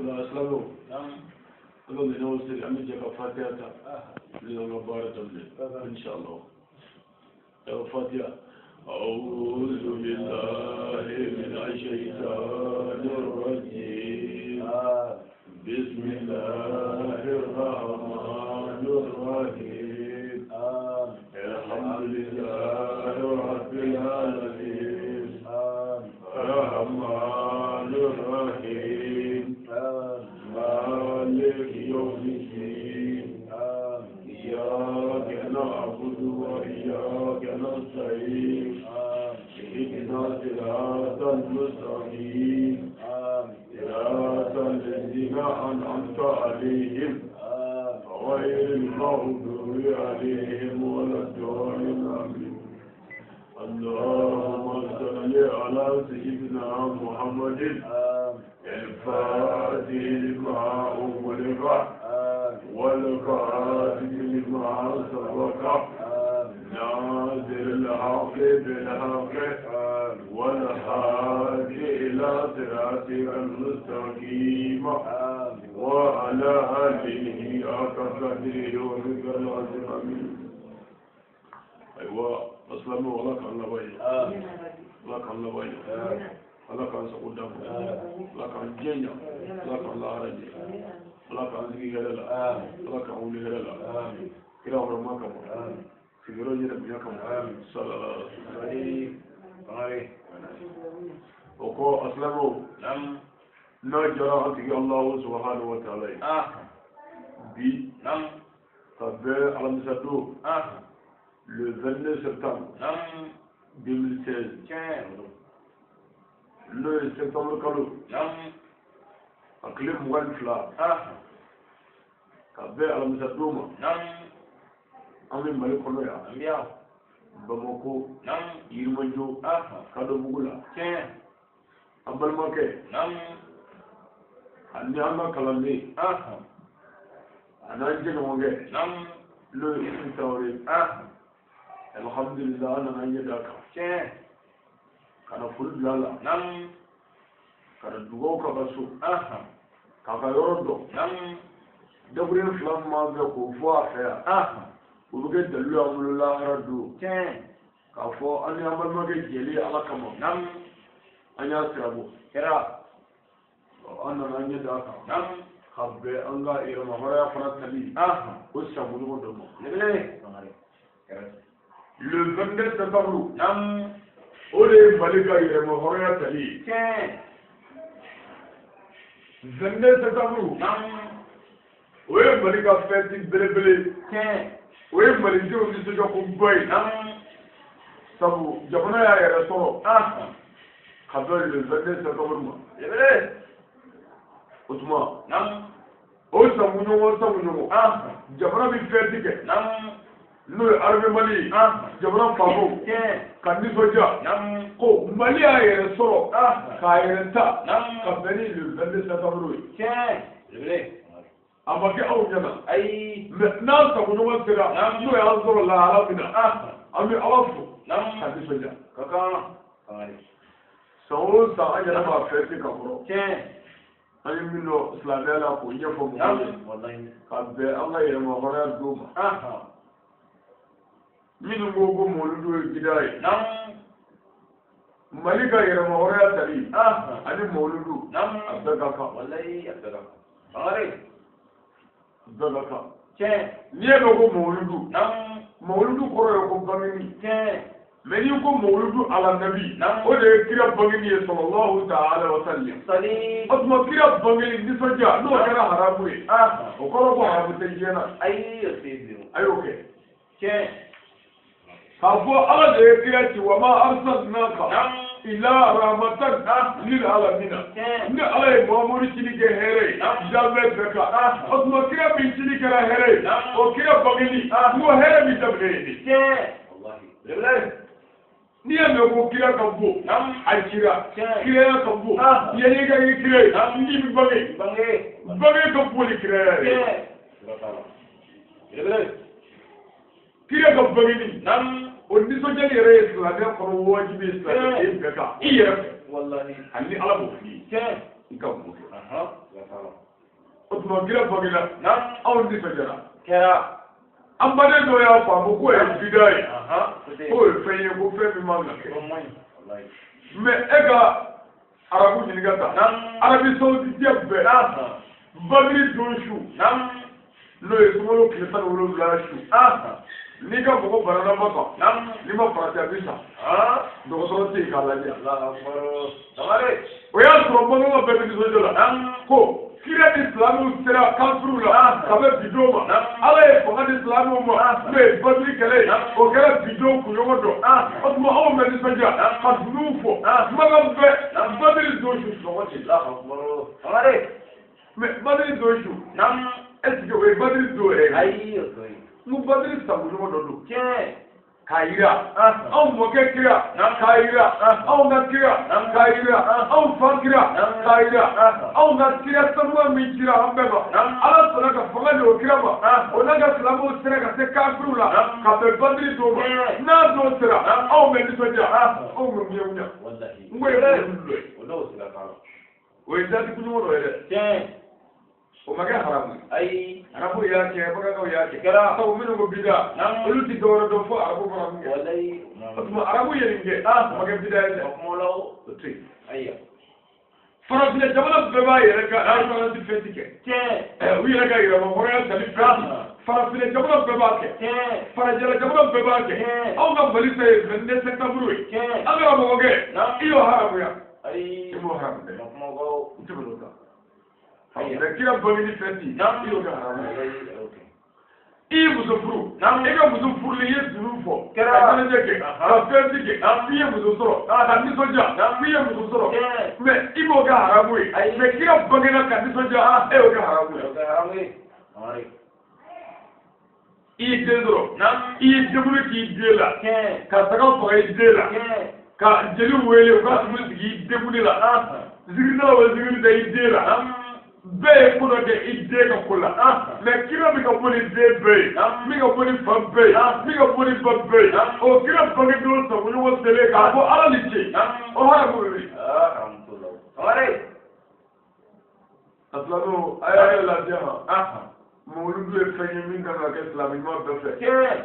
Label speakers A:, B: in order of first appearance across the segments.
A: La silamɛw, an ka minɛnw siri, an bɛ jɛ ka Fatiha ta ni an ka baara daminɛ inshallah. Fatiha. أعوذ بالله من الشيطان الرجيم، بسم الله الرحمن الرحيم، الحمد لله رب العالمين، الرحمن الرحيم، مالك يوم الدين، إياك نعبد وإياك نستعين، اهدنا الصراط المستقيم، صراط الذين أنعمت عليهم، غير المغضوب عليهم ولا الضالين، آمين. اللهم صل على سيدنا محمد الفاتح لما أغلق، والخاتم لما سبق، ناصر الحق بالحق، والهادي إلى صراطك المستقيم، وعلى آله حق قدره ومقداره العظيم، آمين. Ayiwa asilamɛw, Ala k'an laban ye, Ala k'an laban ye, Ala k'an sago d'an ma, Ala k'an diɲɛ ɲa, Ala k'an lahara ɲɛ, Ala k'an sigi hɛrɛ la, Ala k'an wuli hɛrɛ la, kira hɔrɔma kama, sigiyɔrɔ yɛrɛ bonya kama, sallallahu alaihi wasallam. O kɔ, asilamɛw, n'a jara an tigi Alahu subhanahu wa ta'ala ye, bi ka bɛn alamisa don, le 22 septembre 2016, n'o ye septembre kalo a tile 22, ka bɛn alamisa don ma, an bɛ Mali kɔnɔ yan, Bamako, Yirimajɔ, Kadɔbugu la, an balimakɛ ani an ka kalanden a n'an jɛɲɔgɔnkɛ, n'o ye Isi Tarawele, alhamdulillah, an nana an ɲɛ d'a kan ka na foli bila a la, ka na dugawu k'a ka so, k'a ka yɔrɔ dɔn. Dakuruɲɛ fila min b'an fɛ k'o fɔ a fɛ yan, o bɛ kɛ dalilu y'an bolo lahara don, k'a fɔ an ni an balimakɛ jɛlen Ala kama, an y'a sira bɔ. An nana an ɲɛ d'a kan ka bɛn an ka yɛrɛmahɔrɔnya fana tali o sankuɲɔgɔn dɔ ma. Le 22 septembre, o de ye Mali ka yɛrɛmahɔrɔnya tali ye. 22 septembre, o ye Mali ka fête belebele, o ye malidenw nisɔndiyakoba ye, sabu jamana y'a yɛrɛ sɔrɔ ka bɛn le 22 septembre ma. O tuma, o sankuɲɔgɔn sankuɲɔgɔn, jamana bɛ fête kɛ, n'o ye armée Mali ye, jamana faamaw ka nisɔndiya ko Mali y'a yɛrɛ sɔrɔ k'a yɛrɛ ta ka bɛn ni le 22 septembre ye. A ma kɛ aw ɲɛna, mais n'an sagoɲɔgɔn sera, n'o y'an sɔrɔ lahala min na, an bɛ Ala fo ka nisɔndiya. San o san, an yɛrɛ b'a fête ka kɔrɔ, an ye min dɔn silamɛya la k'o ɲɛfɔ mɔgɔw ye, ka bɛn an ka yɛrɛmahɔrɔnya don ma. Minnu ko ko mɔludu ye bida ye, Mali ka yɛrɛmahɔrɔnya tali ani mɔludu, a bɛɛ ka kan, a bɛɛ ka kan. N'i ye mɛn ko mɔludu, mɔludu kɔrɔ ye ko bangeni. Mais n'i ko mawuludu ala nabi, o de ye kira bangeni ye, sallallahu ta'ala wa sallam. O tuma, kira bangeni nisɔndiya, n'o kɛra haramu ye, o kɔrɔ ko haramu tɛ diɲɛ na. A y'o kɛ k'a fɔ Ala de ye kira ci, wa ma arsalnaka illa rahmatan lil alamina. Ni Ala ye Muhamadu cili kɛ hɛrɛ ye janfɛ bɛɛ kan, o tuma kira min cili kɛra hɛrɛ ye, o kira bangeni, n ko hɛrɛ min daminɛ ye de. N'i y'a mɛn ko kira ka bon, a cira, kiraya ka bon. Yanni i ka kɛ kira ye, n'i bɛ bange, bange ka bon ni kiraya ye. Kira ka bangeni, o nisɔndiyali yɛrɛ ye silamɛya kɔnɔ wajibi ye silamɛden bɛɛ kan, i yɛrɛ fɛ, ani Ala b'o f'i ye, i ka mun kɛ. tuma kira bangena anw nisɔndiyara. An baden dɔw y'a faamu k'o ye bida ye, k'o ye fɛn ye, ko fɛn min man ka kɛ. Mais e ka arabu ɲininka ta, Arabi Saoudite bɛɛ Badiri don su, n'o ye sunkalo tile 17 su, n'i ka mɔgɔ banana ma kan, n'i ma farati a bɛ sa, dɔgɔtɔrɔ tɛ yen k'a lajɛ. O y'a sɔrɔ baganw bɛɛ bɛ nisɔndiya la ko kira ni silamɛw sera kafiriw la ka bɛn bi don ma. Ala ye fanga di silamɛw ma, n'o ye Badiri kɛlɛ ye, o kɛra bi don kunɲɔgɔn dɔ. O tuma anw bɛ nisɔndiya ka dununw fɔ kumakan bɛɛ Badiri don su sunɔgɔ tɛ. Mais Badiri don su, est ce que o ye Badiri don yɛrɛ ye?
B: Ayi, o t'o ye.
A: N ko Badiri sankuɲɔgɔn dɔ don. K'a yira anw mɔkɛ kira, k'a yira anw ka kira, k'a yira anw fa kira, k'a yira anw ka kira sanuya min cira an bɛɛ ma. Ala sɔnna ka fanga di o kira ma, o n'a ka silamɛw sera ka se kafiriw la ka bɛn Badiri don ma. N'a don sera, anw bɛ nisɔndiya, anw bɛ ŋuɲa. N ko ye mɔgɔ dɔ ye, o ye dati kunɲɔgɔn dɔ ye dɛ. O ma kɛ haramu ye.
B: Ayi.
A: Arabu y'a kɛ, bagankaw y'a kɛ. Sabu minnu ko bida, olu ti dɔwɛrɛ dɔn fo arabu fana min kɛ. O tuma arabu ye nin kɛ, o ma kɛ bida ye dɛ. O to yen. Farafinna jamana bɛɛ b'a yɛrɛ ka indépendance fête kɛ. U yɛrɛ ka yɛrɛmahɔrɔnya tali fête. Farafinna jamana bɛɛ b'a kɛ. Farajɛla jamana bɛɛ b'a kɛ. Anw ka Mali ta ye 22 septembre ye. An karamɔgɔkɛ, i y'o haramuya. I m'o haramu dɛ. N tɛmɛn'o kan. Mais kira bangeni fête, i y'o kɛ haramu ye. I ye muso furu, e ka muso furuli i ye dunun fɔ, ka ɲɛnajɛ kɛ, ka fɛnti kɛ, i ye muso sɔrɔ, ka nisɔndiya, i ye muso sɔrɔ, mais i m'o kɛ haramu ye. Mais kira bangena ka nisɔndiya, e y'o kɛ haramu ye. I ye den sɔrɔ, i ye dumuni k'i den la, ka saga faga i den la, ka jeli wele u ka dumuni sigi i denkuli la, zikiridalaw bɛ zikiri da i den la. Bɛɛ ye ko dɔ kɛ i den ka ko la, mais kira min ka bɔ ni den bɛɛ ye, min ka bɔ ni fa bɛɛ ye, min ka bɔ ni ba bɛɛ ye, o kira bangedon sagoɲɔgɔn selen k'a fɔ Ala ni ce, o haramu bɛ min? A silamɛw, a y'a yɛrɛ lafiya ma. Mawuludu ye fɛn ye min kan ka kɛ silamɛ ɲuman bɛɛ fɛ,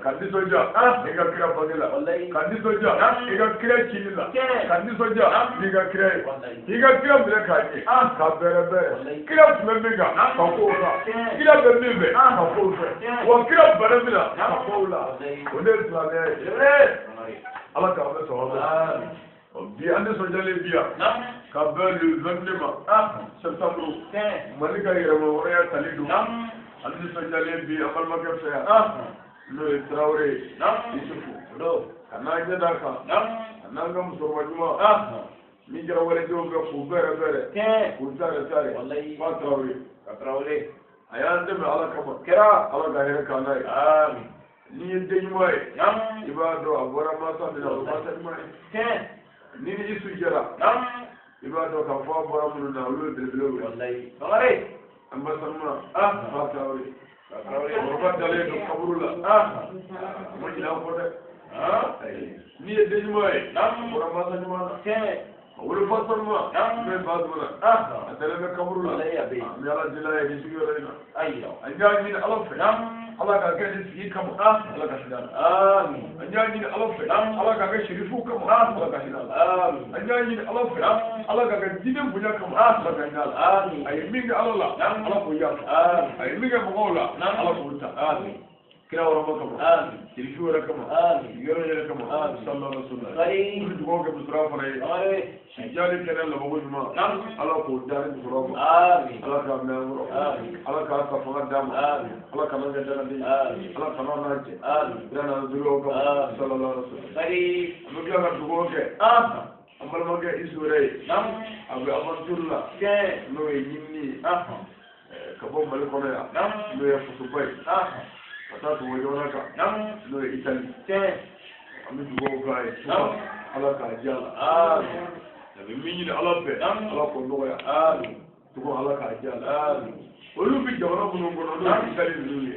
A: ka nisɔndiya i ka kira bange la, ka nisɔndiya i ka kira cili la, ka nisɔndiya n'i ka kira ye, k'i ka kira minɛ k'a ɲɛ, k'a bɛrɛ bɛrɛ. Kira tun bɛ min kan, ka k'o kan. Kira bɛ min fɛ, ka k'o fɛ. Wa kira bana min na, ka k'o la. O de ye silamɛya ye. Ala k'an bɛ sɔrɔ. Bi an nisɔndiyalen bi yan ka bɛn le 22 ma septembre, Mali ka yɛrɛmahɔrɔnya tali don. An nisɔndiyalen bi an balimakɛ fɛ yan, n'o ye Tarawele ye, Isufu, ka n'an ɲɛ d'a kan, ka n'an ka musokɔrɔba ɲuman min kɛra waledenw bɛɛ k'u bɛrɛ bɛrɛ, k'u tare tare, fa Tarawele. A y'an dɛmɛ Ala kama, Ala ka hɛrɛ k'an n'a ye. N'i ye den ɲuman ye, i b'a dɔn a bɔra mansa min na, o ye mansa ɲuman ye. Ni ni Isu jɛra, i b'a dɔn k'a fɔ a bɔra minnu na, olu ye belebelew ye. An ba sanuma, fa Tarawele, cɛkɔrɔba dalen don kaburu la, a ma ɲinɛ an kɔ dɛ. N'i ye den ɲuman ye, a bɔra mansa ɲuman na. A wolofa sanuma, n'o ye Bazumana, a dalen bɛ kaburu la. An bɛ Ala deli a ye nin sigiyɔrɔ in na. An y'a ɲini Ala fɛ, Ala k'a kɛ nin sigi kama, Ala ka hinɛ a la. An y'a ɲini Ala fɛ, Ala k'a kɛ sirifuw kama, Ala ka hinɛ a la. An y'a ɲini Ala fɛ, Ala k'a kɛ diinɛ bonya kama, Ala ka hinɛ a la. A ye min kɛ Ala la, Ala k'o yafa. A ye min kɛ mɔgɔw la, Ala k'o ta. Kira wɔrɔma kama, sirifu yɛrɛ kama, yɔrɔ yɛrɛ kama, sallallahu alaihi wa sallam. An bɛ dugawu kɛ musokɔrɔba fana ye. Sijali kɛnɛ labanko ɲuman, Ala k'o da ni musokɔrɔba ma. Ala k'a mɛn an kɔrɔ, Ala k'a ka fanga d'a ma, Ala kana kɛ dangaden ye, Ala kana n'a jɛ, kira n'an zuriyaw kama, sallallahu alaihi wa sallam. An bɛ tila ka dugawu kɛ an balimakɛ Isu yɛrɛ ye, a bɛ aventure la, n'o ye ɲinini ye ka bɔ Mali kɔnɔ yan, n'o ye fasoba ye, ka taa tubabu jamana kan, n'o ye Itali. An bɛ dugawu k'a ye, Ala k'a diya la. A bɛ min ɲini Ala fɛ, Ala k'o nɔgɔya. Tugun Ala k'a diya la. Olu bɛ jamana minnu kɔnɔ, n'o ye Itali ninnu ye,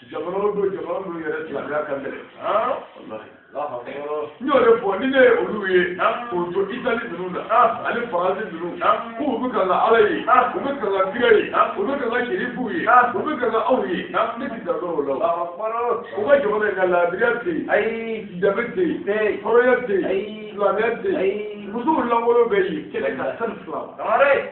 A: jamana o don, jamana minnu yɛrɛ silamɛya ka gɛlɛn. Walahi. N y'o de fɔ ni ne ye olu ye k'u to Itali ninnu na ani Faransi ninnu k'u bɛ ka na Ala ye u bɛ ka na kira ye u bɛ ka na sherifuw ye u bɛ ka na aw ye ne ti da o la u ka jamana in ka laadiriya tɛ yen danbe tɛ yen hɔrɔnya tɛ yen silamɛya tɛ yen musow lankolon bɛ yen kɛlɛ ka 12.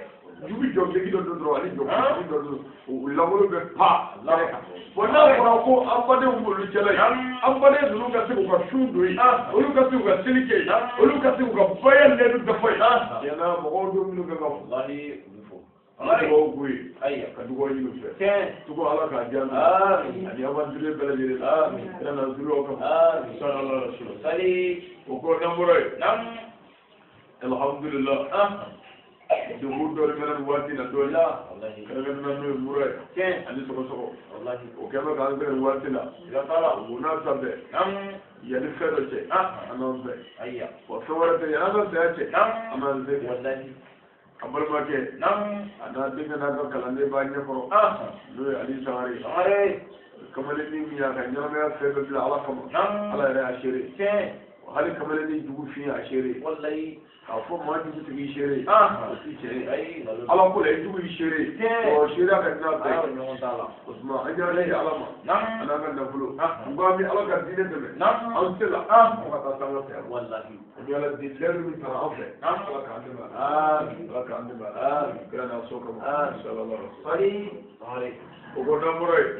A: Jugu jɔ dɔ don dɔrɔn ani jɔ dɔ don u lankolon bɛ pa kɛnɛ kan. Bon n'a fɔra ko an badenw b'olu cɛla yen an baden ninnu ka se k'u ka sun don yen olu ka se k'u ka seli kɛ yen olu ka se k'u ka baya lɛdu dafa yen tiɲɛna mɔgɔw don minnu kan ka fo. An dugawu k'u ye ka dugawu ɲini u fɛ tugu Ala k'a diya n'u ye ani aventurier bɛɛ lajɛlen la kira n'a zuriyaw kama sallallahu alaihi wa sallam. O kɔ n'an bɔra yen alhamdulillah degun dɔɔnin bɛ na nin waati la dɔɔnin kɛrɛnkɛrɛnnenya n'o ye mura ye ani sɔgɔsɔgɔ o kɛlen bɛ k'an sɛgɛn nin waati la o n'a ta bɛɛ yanni fɛn dɔ cɛ an n'an fɛ wa fɛn wɛrɛ tɛ yanni an ka saya cɛ an n'an se an balimakɛ a n'a denkɛ n'a ka kalanden b'a ɲɛkɔrɔ n'o ye Ali Sangare kamalennin min y'a ka ɲɛnamaya fɛn bɛɛ bila Ala kama Ala yɛrɛ y'a seere hali kamalennin jugu fin y'a seere k'a fɔ maa jugu tigi seere o ti tiɲɛ ye Ala ko la i jugu y'i seere o seereya ka di n'a bɛɛ ye o tuma an y'an di Ala ma an n'an ka nafolo n ko an bɛ Ala ka diinɛ dɛmɛ an se la fo ka taa se an ka saya ma an bɛ Ala deli lɛri min taara an fɛ Ala k'an dɛmɛ a la Ala k'an dɛmɛ a la kira n'a so kama sallallahu alaihi wa sallam. O kɔ n'an bɔra yen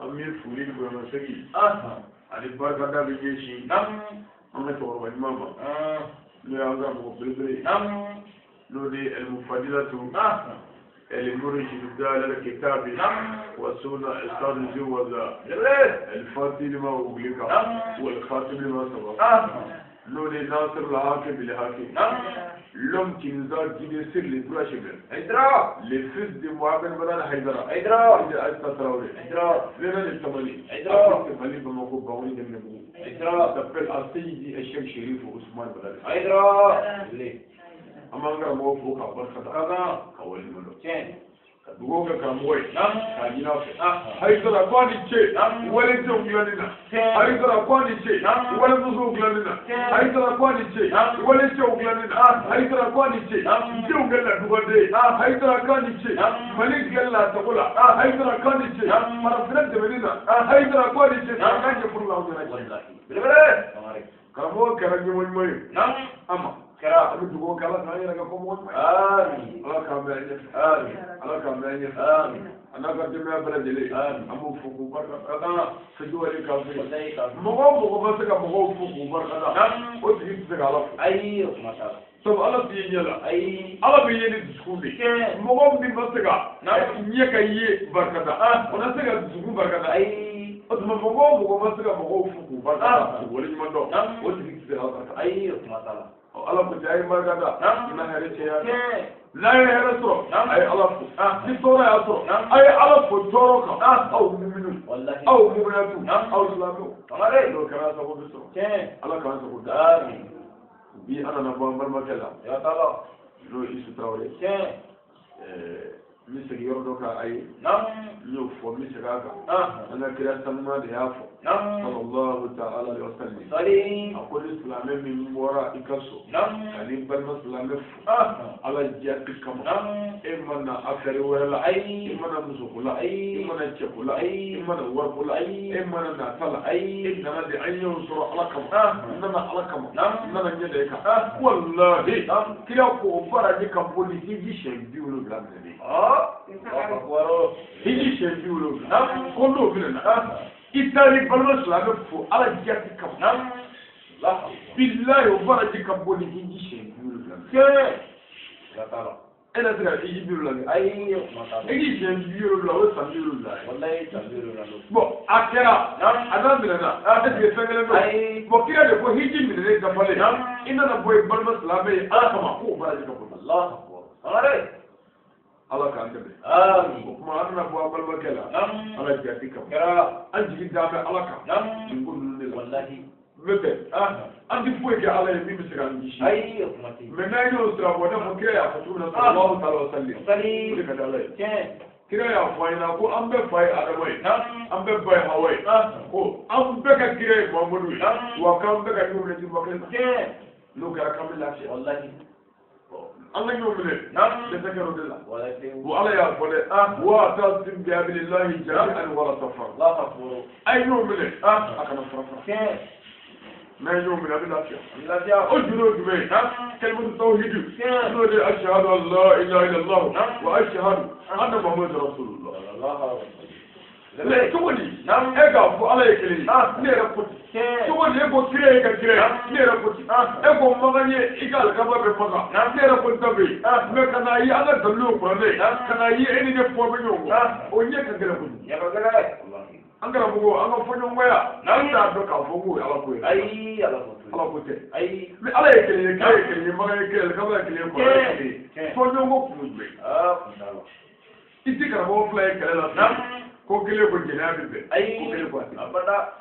A: an bɛ foli ni bonyamasegin ani barikada bɛ ɲɛsin an ka cɛkɔrɔba ɲuman ma n'o y'an karamɔgɔ belebele ye n'o de ye Elmufadilatu المرشد دال الكتاب والسنة أستاذ جوزا الفاتح لما أغلق والخاتم لما سبق n'o de Nasir الحاكم بالحاكم l'homme qui nous a guidés sur les droits chemins le fils de Mohamed Badal Haïdara Aïssa Traoré Venant de Tamali Mali Bamako Bawoni Deminebugu s'appelle Aseyidi Cheikh Chérif Ousmane Badal an b'an karamɔgɔ fo k'a barika da ka waleɲuman dɔn ka dugawu kɛ karamɔgɔ ye k'a ɲini a fɛ Haïdara ko a ni ce walidenw dilanni na Haïdara ko a ni ce walimusow dilanni na Haïdara ko a ni ce walicɛw dilanni na Haïdara ko a ni ce denw kɛ laduganden Haïdara ko a ni ce Mali dilanni la a sago la Haïdara ko a ni ce farafinna dɛmɛni na Haïdara ko a ni ce k'an ɲɛ furu la aw ɲɛna karamɔgɔ kɛra ɲɛmɔgɔ ɲuman ye an ma an bɛ dugawu kɛ Ala k'an yɛrɛ kɛ kɔmɔgɔ ɲuman ye Ala k'an bɛn ɲɛfɛ Ala k'an bɛn ɲɛfɛ a n'a ka denbaya bɛɛ lajɛlen an b'u fo k'u barika da fɛjɔwale kafiri mɔgɔ o mɔgɔ ma se ka mɔgɔw fo k'u barika da o tigi tɛ se ka Ala fo sabu Ala t'i ye ɲɛ la Ala bɛ ye ni dusukun de ye mɔgɔ min ma se ka ɲɛ ka ye barika da o na se ka dusukun barika da o tuma mɔgɔ o mɔgɔ ma se ka mɔgɔw fo k'u barika da k'u waleɲuman dɔn o tigi tɛ se ka Ala barika da. Ala ko ten a ye barika da n'a hɛrɛ cɛya n'a ye hɛrɛ sɔrɔ a ye Ala fo ni tɔɔrɔ y'a sɔrɔ a ye Ala fo tɔɔrɔ kan aw muminu aw muminatu aw silamɛw n'o kɛra sago bɛ sɔrɔ Ala k'an sago da bi an nana bɔ an balimakɛ la n'o ye Isu Tarawele n bɛ segin yɔrɔ dɔ kan a ye n y'o fɔ n bɛ segin a kan an ka kira sanuman de y'a fɔ sallallahu ta'ala alaihi wa sallam a ko ni silamɛ min bɔra i ka so ka n'i balima silamɛ fo Ala jati kama e ma na affaire wɛrɛ la i ma na musoko la i ma na cɛko la i ma na wariko la e ma na nata la e nana de an y'o sɔrɔ Ala kama n nana Ala kama n nana ɲɛ da e kan walahi kira ko o baraji ka bon ni hiji siɲɛ 70 minɛnen hiji siɲɛ 70 ko n'o minɛna i taara i balima silamɛ fo Ala jati kama bilahi o baraji ka bon ni hiji siɲɛ 70 e na se ka hiji 70 kɛ hiji siɲɛ 70 o ye san 70 ye bon a kɛra a n'a minɛna est ce que fɛn kelen don bon kira de ko hiji minɛnen dafalen i nana bɔ i balima silamɛ ye Ala kama k'o baraji ka bon Ala k'an dɛmɛ o tuma an bɛna bɔ an balimakɛ la Ala jati kama an jigi da bɛ Ala kan nin ko ninnu de la n'o tɛ an tɛ foyi kɛ Ala ye min bɛ se k'an kisi mais n'an y'o sira bɔ i n'a fɔ kira y'a fɔ cogo min na sallallahu alaihi wa sallam o de ka di Ala ye. Kira y'a fɔ an ɲɛna ko an bɛɛ fa ye Adama ye, an bɛɛ ba ye Hawa ye, ko an bɛɛ ka kira ye Muhamadu ye, wa k'an bɛɛ ka ɲɔgɔn minɛ juruba kelen na. N'o kɛra k'an bɛ lafiya. An ka ɲɔgɔn minɛ dɛsɛ kɛra o de la. Wa Ala y'a fɔ dɛ, wa'tasimu bihablillahi jami'an wala tafarraqu. A ye ɲɔgɔn minɛ, a kana fara fara. N'a ye ɲɔgɔn minɛ, a bɛ lafiya. O juru ye jumɛn ye? Kalimatu tawhid, n'o de ye ashhadu an la ilaha illallah wa ashhadu anna muhammadan rasulullah. Mais cogo di e k'a fɔ Ala ye kelen ye, ne yɛrɛ ko ten. Cogo di e ko kira ye ka kira ye, ne yɛrɛ ko ten. E ko Makan ye i ka alikaba bɛ Makan, ne yɛrɛ ko n ta bɛ yen. Mais ka n'a ye an ka dalilu ye kuranɛ ye, ka n'a ye e ni ne fɔ bɛ ɲɔgɔn kɔ, o ɲɛ ka gɛlɛn kojugu. An karamɔgɔ, an ka fɔɲɔgɔnkɔya, an t'a dɔn k'a fɔ k'o ye Ala ko ye.
B: Ayi, Ala ko tɛ.
A: Ala ko tɛ. Mais Ala ye kelen ye, kira ye kelen ye, Makan ye kelen ye, alikaba ye kelen ye, kuranɛ ye kelen ye. Fɔɲɔgɔnkɔ kun ye jumɛn ye? I ti karamɔgɔ fila ye kɛlɛ la, ko kelen ko jɛnɛya bɛ bɛn, ko kelen ko a tɛ bɛn.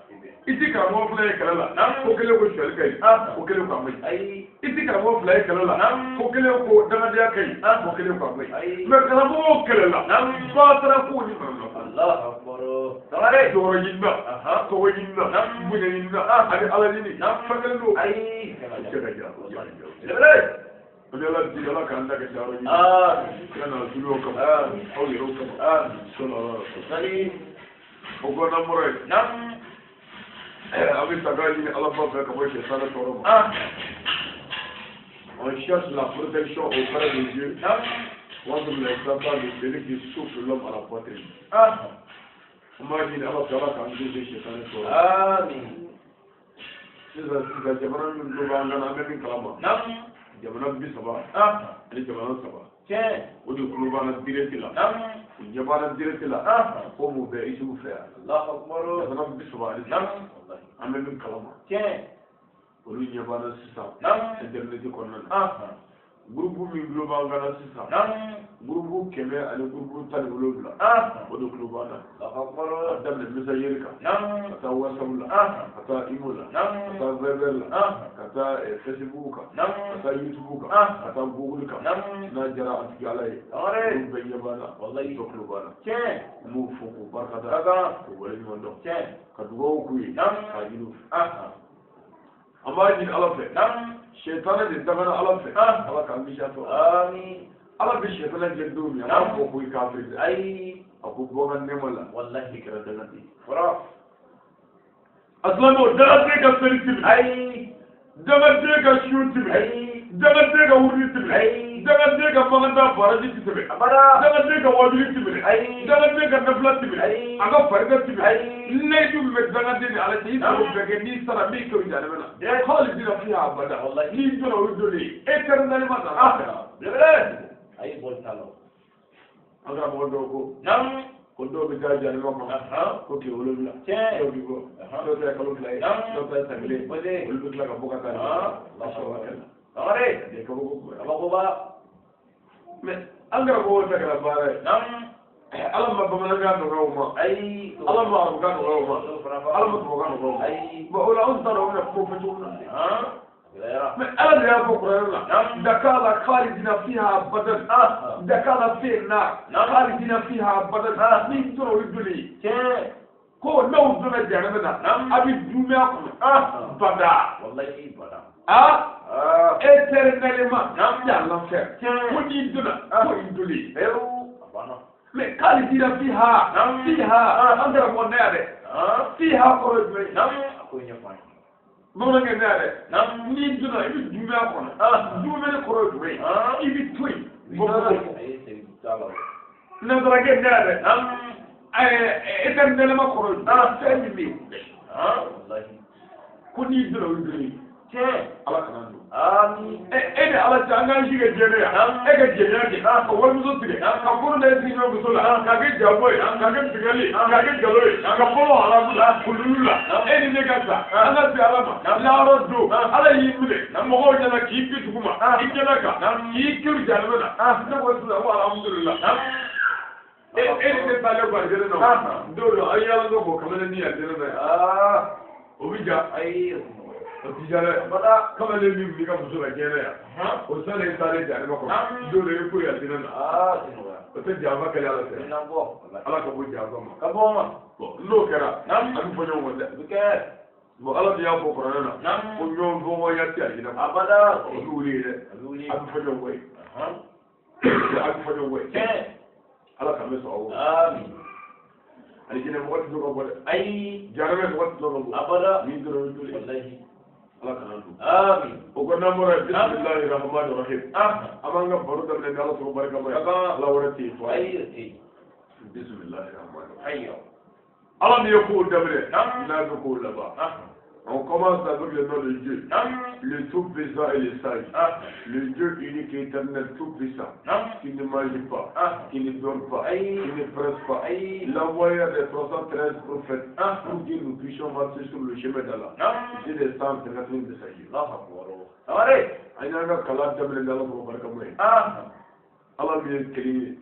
A: I ti karamɔgɔ fila ye kɛlɛ la, ko kelen ko sonyali ka ɲi, ko kelen ko a ma ɲi. I ti karamɔgɔ fila ye kɛlɛ la, ko kelen ko dangadenya ka ɲi, ko kelen ko a ma ɲi. Mais karamɔgɔw kɛlɛ la, batara ko ni manamana ko. Jɔyɔrɔ ɲinina, tɔgɔ ɲinina, bonya ɲinina, ani Ala ɲini, fɛn kelen don. Cɛ ka jan. An bɛ Ala deli, Ala k'an da kɛ dayɔrɔ ɲini. Kira n'a zuluw kama, aw yɛrɛw kama. Sallallahu alaihi wasallam. O kɔ n'an bɔra yen, an bɛ tanga ɲini Ala ba fɛ ka bɔ sɛtanɛ tɔɔrɔ ma. On cherche la protection auprès de Dieu contre les Satans de celui qui souffle l'homme à la poitrine. An b'a ɲini Ala fɛ, Ala k'an kisi sɛtanɛ tɔɔrɔ. Sisan sisan jamana min tulo b'an kan na, an bɛ min kalama, jamana 30 ani jamana 3, o de tulo b'an na direct la, u ɲɛ b'an na direct la, ko mun bɛ Isufu fɛ yan. Jamana 33, an bɛ min kalama, olu ɲɛ b'an na sisan internet kɔnɔna na. Groupe min tulo b'an kan na sisan, groupe 100 ani groupe 17, o de tulo b'an na. Ka daminɛ messagerie kan, ka taa WhatsApp la, ka taa Imo la, ka taa Viber la, ka taa Facebook kan, ka taa YouTube kan, ka taa Google kan. N'a diyara an tigi Ala ye, olu bɛɛ ɲɛ b'an na, bɛɛ tulo b'an na. N b'u fo k'u barikada, k'u waleɲuman dɔn, ka dugawu k'u ye, k'a ɲini u fɛ. An b'a ɲini Ala fɛ, sɛtanɛ de dangana Ala fɛ, Ala k'an kisi a tɔɔrɔ. Ala bɛ sɛtanɛ jɛ don min, a b'a fɔ ko i kafiri dɛ. A ko bɔ n ka nɛɛma la, i kɛra dangaden ye. A silamɛw, dangaden ka seli ti minɛ, dangaden ka sun ti minɛ, dangaden ka wurudi ti minɛ, dangaden ka maganda baraji ti tɛmɛ, dangaden ka wajuli ti minɛ, dangaden ka nafila ti minɛ, a ka farida ti minɛ. Layidu min bɛ dangaden ni Ala cɛ, i sago bɛɛ kɛ, n'i sara min kɛ o jahanama na. Khalidina fiha abada. N'i donna o donnen ye éternellement dans l'enfer. An karamɔgɔ dɔw ko dɔw bɛ taa jahanama kɔnɔ ko tile 7, dɔw bɛ bɔ, dɔw ta ye kalo 2 ye, dɔw ta ye san 1 ye, olu bɛ tila ka bɔ ka taa. Kabako. Mais an karamɔgɔw ta kɛra baara ye. Ala ma bamanankan nɔgɔya u ma, Ala ma arabukan nɔgɔya u ma, Ala ma tubabukan nɔgɔya u ma. Bon, o la anw t'a dɔn u bɛna kuma fɔ cogo min na. Mais Ala de y'a fɔ kuranɛ la, dakala khalidina fiha abadan, dakala fi nar khalidina fiha abadan. Ni donna o ye joli ye? Ko n'aw donna jahanama na, a bɛ duumɛ a kɔnɔ bada. Éternellement dans l'enfer. Ko n'i donna, ko i doli. Mais khalidina fiha, fiha, an karamɔgɔ ne ya dɛ. Fiha kɔrɔ ye jumɛn ye? Bamanankɛ ne ya dɛ. N'i donna, i bɛ duumɛ a kɔnɔ. Duumɛni kɔrɔ ye jumɛn ye? I bɛ to yen. Nanzarakɛ ne ya dɛ. Éternellement kɔrɔ ye jumɛn ye? Fɛn min bɛ yen. Ko n'i donna, o ye joli ye? Ala kana don. E ni Ala cɛ, an k'an si kɛ jɛnɛ yan. E ka jɛnɛya kɛ, ka walimuso tigɛ, ka kɔnɔ da i sigiɲɔgɔn muso la, k'a kɛ jabɔ ye, k'a kɛ binkanni ye, k'a kɛ nkalon ye, ka bɔ haramu la, kululu la. E ni ne ka sa, an ka se Ala ma. Lahara don, Ala y'i minɛ mɔgɔw ɲɛna k'i bi dugu ma, i ɲɛna kan, k'i kiri jahanama na. Ne ko sisan ko alhamdulillah. E ni ne taalen ko alijana na, don dɔ an yala ko kamalen ni alijana na yan. O bɛ ja. O ti diya dɛ.
B: Abada.
A: Kamalen min b'i ka muso la diɲɛ na yan, o salen taalen jahanama kɔnɔ, don dɔ i ko yan na.
B: Aa, ti nɔgɔya.
A: O tɛ janfa kɛlɛ Ala fɛ.
B: Minan bɔ.
A: Ala ka bɔ janfa ma.
B: Ka bɔ ma.
A: Bon, n'o kɛra, a bɛ fɔ ɲɔgɔn kɔ dɛ.
B: A bɛ kɛ.
A: Bon, Ala dun y'a fɔ kuranɛ na ko ɲɔgɔn fɔɲɔgɔnya tɛ alijinɛ kɔnɔ.
B: Abada.
A: O bɛ wuli yen dɛ.
B: A bɛ wuli.
A: A bɛ fɔ ɲɔgɔn kɔ yen. A bɛ fɔ ɲɔgɔn kɔ yen.
B: Tiɲɛ.
A: Ala k'an bɛ sɔn o ma.
B: Amin.
A: Alijinɛ mɔgɔ tɛ ka bɔ dɛ.
B: Ayi.
A: Jahanama mɔgɔ tɛ ka bɔ.
B: Abada.
A: N'i donna i bɛ to yen.
B: Walahi.
A: Ala kana don.
B: Amin.
A: O ko n'an bɔra yen, bisimilahi rahmani rahim. An b'an ka baro daminɛ ni Ala tɔgɔ barikama ye. Ala wɛrɛ tɛ yen fɔ a ye.
B: Ayi, o tɛ yen.
A: Bisimilahi rahmani rahim.
B: Ayiwa.
A: Ala min ye kow daminɛ, n'a bɛ kow laban. On commence avec le nom de Dieu, le Tout-Puissant et le Sage, le Dieu unique et éternel, Tout-Puissant, qui ne mange pas, qui ne dort pas, qui ne presse pas, l'envoyeur des 313 prophètes, pour que nous puissions marcher sur le chemin d'Allah. J'ai des 150 000 messagers.
B: Allahu akbar. Saware.
A: An y'an ka kalan daminɛ ni Ala tɔgɔ barikama ye. Ala min ye kelen ye,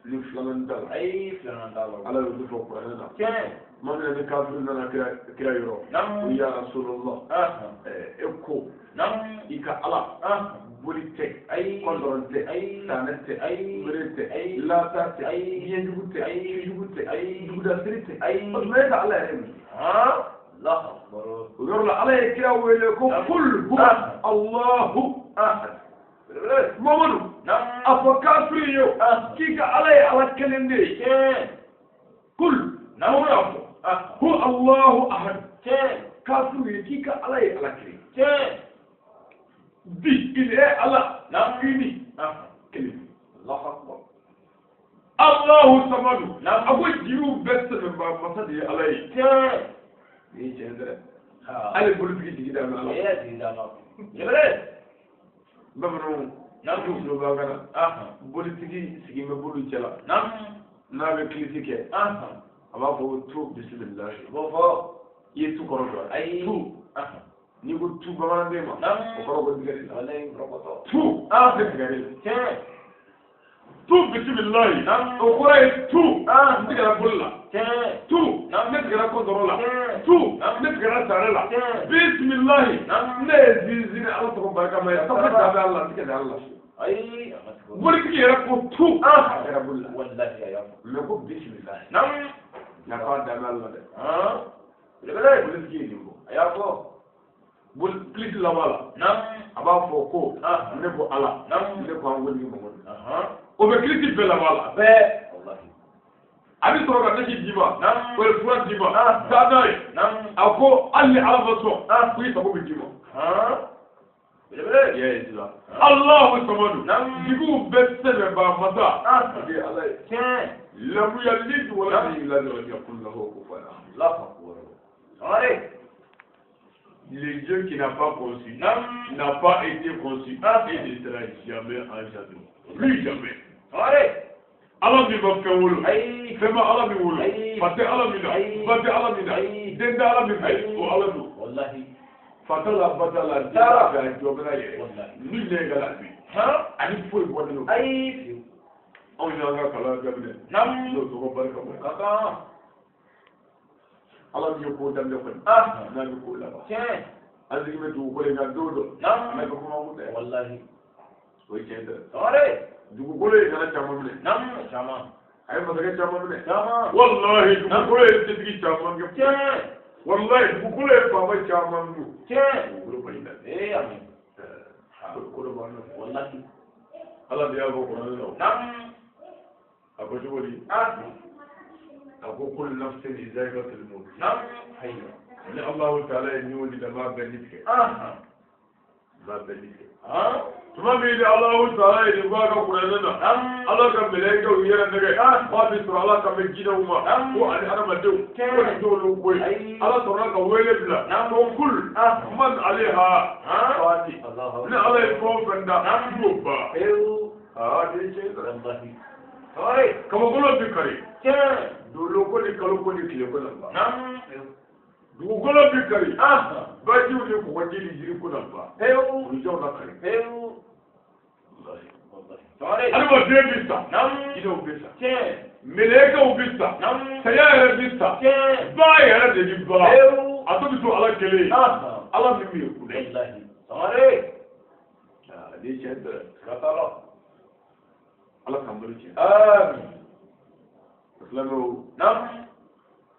A: ni filanan t'a la.
B: Ayi, filanan t'a la.
A: Ala y'o de fɔ kuranɛ na.
B: Tiɲɛ.
A: Tuma min na ni kafiri nana kira yɔrɔ, ko ya Rasulallah, e ko i ka Ala boli tɛ, kɔndɔrɔn tɛ, sanɛ tɛ, bere tɛ, lata tɛ, diɲɛjugu tɛ, jugu tɛ, dugudasiri tɛ. O tuma e ka Ala yɛrɛ ye mun ye?
B: Allahu akbar.
A: O yɔrɔ la Ala ye kira wele ko kul huwa Allahu ahad. Mamadu, a fɔ kafiri ye o, k'i ka Ala ye Ala kelen de ye.
B: Tiɲɛ.
A: Kul, Mamadu y'a fɔ. Hu Allahu ahad.
B: Tiɲɛ.
A: Kafiri ye k'i ka Ala ye Ala kelen.
B: Tiɲɛ.
A: Dis, il est Ala unique. Kelen.
B: Allahu akbar.
A: Allahu samadu. A ko jiriw bɛɛ sɛbɛnba masa de ye Ala ye.
B: Tiɲɛ.
A: Nin ye tiɲɛ dɛ. Hali bolotigi jigi da bɛ Ala.
B: E y'a jigi d'a ma. Jebele.
A: Bamananw, n'u tulo b'an kan na, bolitigi sigi bɛ boliw cɛ la. N'a bɛ kilisi kɛ, a b'a fɔ tu bisimilahi.
B: A b'o fɔ.
A: I ye tu kɔrɔ dɔn.
B: Ayi.
A: Tu. N'i ko tu bamananden ma, o kɔrɔ ko tigɛli la.
B: Walayi, kɔrɔkɔtɔ.
A: Tu, ne tigɛli la.
B: Tiɲɛ.
A: Tu bisimilahi. O kɔrɔ ye tu, n tigɛra boli la.
B: Tiɲɛ.
A: Tu, ne tigɛra kɔntɔrɔ la.
B: Tiɲɛ.
A: Tu, ne tigɛra sare la.
B: Tiɲɛ.
A: Bisimilahi. Ne ye sinsin Ala tɔgɔ barikama ye. Sabu da bɛ Ala la, n tigɛ da Ala la.
B: Ayi, a ma tigɛ.
A: Bolitigi yɛrɛ ko tu, a kɛra boli la.
B: Walahi, a y'a fɔ.
A: Mais ko bisimilahi. Nka k'a da bɛ Ala la dɛ.
B: Belebele.
A: Bolitigi ye nin fɔ.
B: A y'a fɔ.
A: Boli kilisi laban la. A b'a fɔ ko ne ko Ala, ne ko an kuntigi Mamadu. O bɛ kilisi bɛɛ laban la.
B: Bɛɛ. Walahi.
A: A bɛ sɔrɔ ka nasi d'i ma, o ye fura d'i ma, taa n'a ye. A ko hali ni Ala ma sɔn, ko i sago bɛ d'i ma.
B: Belebele.
A: I y'a ye sisan. Alahu samadu. Jigiw bɛɛ sɛbɛnba masa. O de ye Ala ye.
B: Tiɲɛ.
A: Lam yalid wa lam yulad wa lam yakun lahu kufuwan ahad.
B: Allahu akbar. Saware.
A: Le Dieu qui n'a pas conçu, n'a pas été conçu et ne sera jamais engendré. Plus jamais.
B: Saware.
A: Ala min ma fɛn wolo,
B: Ayi.
A: fɛn ma Ala min wolo,
B: Ayi.
A: fa tɛ Ala min na,
B: Ayi.
A: ba tɛ Ala min na,
B: Ayi.
A: den tɛ Ala min fɛ,
B: Ayi.
A: o Ala don.
B: Walahi.
A: Fa t'a la, ba t'a la, den t'a fɛ, a jɔ bɛ n'a yɛrɛ.
B: Walahi.
A: Nul n'est égal à lui. Ani foyi bɔlen don.
B: Ayi. Fiyewu.
A: Anw y'an ka kalan daminɛ. N'o tɔgɔ barika ma.
B: Ka kan.
A: Ala min ye ko daminɛ kɔni, n'a bɛ ko laban.
B: Tiɲɛ.
A: An sigi bɛ dugukolo in kan don dɔ. N'a bɛ kuma kun dɛ.
B: Walahi.
A: O ye tiɲɛ dɛ.
B: Saware.
A: Dugukolo ye kana caman minɛ.
B: Caman.
A: A ye masakɛ caman minɛ.
B: Caman.
A: Walahi dugukolo ye setigi caman kɛ.
B: Tiɲɛ.
A: Walahi dugukolo ye faama caman dun.
B: Tiɲɛ.
A: Dugukolo ma ɲi dɛ.
B: Ee, amin.
A: Ko dɔ b'an nɔfɛ.
B: Walahi.
A: Ala de y'a fɔ kuranɛ la. A ko cogo di? A ko kullu nafsin za'iqatul maut.
B: Ayiwa.
A: Ni Alahu taala ye ni o di la, n b'a bɛɛ ni tigɛ. N b'a bɛɛ ni tigɛ. Tuma min ni Alahu taala ye nin fɔ a ka kuranɛ na, Ala ka mɛlɛkɛw yɛrɛ nɛgɛ, k'a bɛ sɔrɔ Ala ka mɛn jinɛw ma, ko ani hadamadenw, ko nin t'olu ko ye. Ala sɔrɔla ka wele bila, ko kul man aleha fani. Ni Ala ye fɛn o fɛn da, i b'o ban.
B: Pewu.
A: Aa, nin ye tiɲɛ ye dɛ.
B: Walahi. Saware.
A: Kabakolo bɛ kari.
B: Tiɲɛ.
A: Dolo ko ni kalo ko ni tile ko na ban. Dugukolo bɛ kari. Bajiw ni kɔgɔji ni jiri ko na ban.
B: Pewu.
A: Burujaw na kari.
B: Pewu. Saware.
A: Adamaden bɛ sa. Jinɛw bɛ sa.
B: Tiɲɛ.
A: Mɛlɛkɛw bɛ sa. Saya yɛrɛ bɛ sa.
B: Tiɲɛ.
A: Ba yɛrɛ de bɛ ban.
B: Pewu.
A: A tɔ bɛ to Ala kelen ye. Ala min bɛ yen kunɛ.
B: Wallahi. Sangare.
A: Aa, nin ye tiɲɛ dɛ.
B: Siga t'a la.
A: Ala k'an bolo tiɲɛ.
B: Amin.
A: Silamɛw,
B: Naam.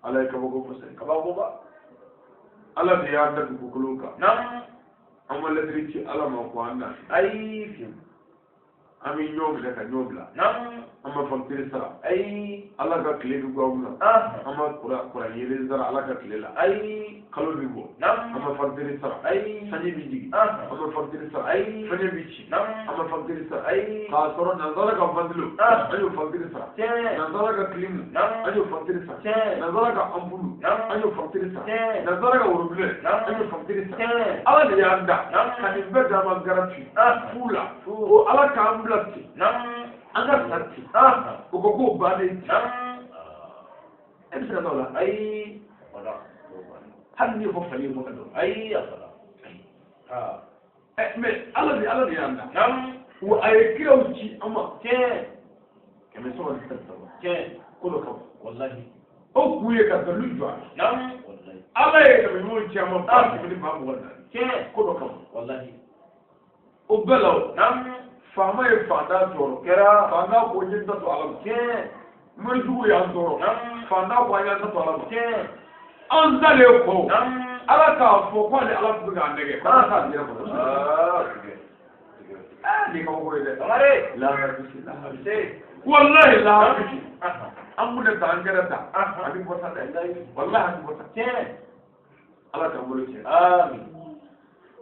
A: Ala ye kabako masa ye.
B: Kabakoba.
A: Ala de y'an da dugukolo kan.
B: Naam.
A: An ma lɛtiri ci Ala ma ko an na.
B: Ayi fiyewu.
A: An bɛ ɲɔgɔn minɛ ka ɲɔgɔn bila.
B: Naam.
A: An ma facture sara.
B: Ayi.
A: Ala ka tile bɛ bɔ anw na. An ma kuran yeelen sara Ala ka tile la.
B: Ayi.
A: Kalo bɛ bɔ.
B: Naam.
A: An ma facture sara.
B: Ayi.
A: Sanji bɛ jigin. An ma facture sara.
B: Ayi.
A: Fɛnɛ bɛ ci.
B: Naam.
A: An ma facture sara.
B: Ayi.
A: K'a sɔrɔ nanzara ka ventilo. An y'o facture sara.
B: Tiɲɛ.
A: Nanzara ka clim.
B: Naam.
A: An y'o facture sara.
B: Tiɲɛ.
A: Nanzara ka ampoule.
B: Naam.
A: An y'o facture sara.
B: Tiɲɛ.
A: Nanzara ka robinet.
B: Naam.
A: An y'o facture sara.
B: Tiɲɛ.
A: Ala de y'an da.
B: Naam.
A: Ka nin bɛɛ d'an ma gratuit. Fu la.
B: Fu.
A: Ko Ala k'an bila ten.
B: Naam.
A: An ka sa ten. O ko k'o bannen ten.
B: Naam.
A: E bɛ se ka taa o la.
B: Ayi. Wala.
A: Hali n'i ye fɔ fali ye mɔ ka dɔn.
B: Ayi a fɔra.
A: Mais Ala de y'an da.
B: Naam.
A: Wa a ye kiraw ci an ma.
B: Tiɲɛ.
A: 313.
B: Tiɲɛ.
A: Ko dɔ kama.
B: Wallahi.
A: O kun ye ka dalilu jɔ a la.
B: Naam. Wallahi.
A: Ala ye nabi ɲumanw ci an ma 1240.
B: Tiɲɛ.
A: Ko dɔ kama.
B: Wallahi.
A: O bɛɛ la o.
B: Naam.
A: Faama ye faantan tɔɔrɔ.
B: Kɛra.
A: Faantan ko n ye n ta to Ala ma.
B: Tiɲɛ.
A: Morijugu y'an tɔɔrɔ.
B: Naam.
A: Faantan ko an y'an ta to Ala ma.
B: Tiɲɛ.
A: An talen kɔ.
B: Naam.
A: Ala k'a fɔ k'ale Ala tun bɛ k'an nɛgɛ. K'an k'a yɛrɛ kɔnɔ.
B: Tigɛ.
A: Aa, nin ye kabako ye dɛ.
B: Sangare.
A: Lahara bisi, lahara bisi.
B: Se.
A: Walahi lahara bisi. An kun tɛ taa an kɛrɛ ta.
B: Aha.
A: A bɛ bɔ sa dɛ.
B: Wallahi.
A: Walahi a bɛ bɔ sa.
B: Tiɲɛ.
A: Ala k'an bolo tiɲɛ.
B: Amin.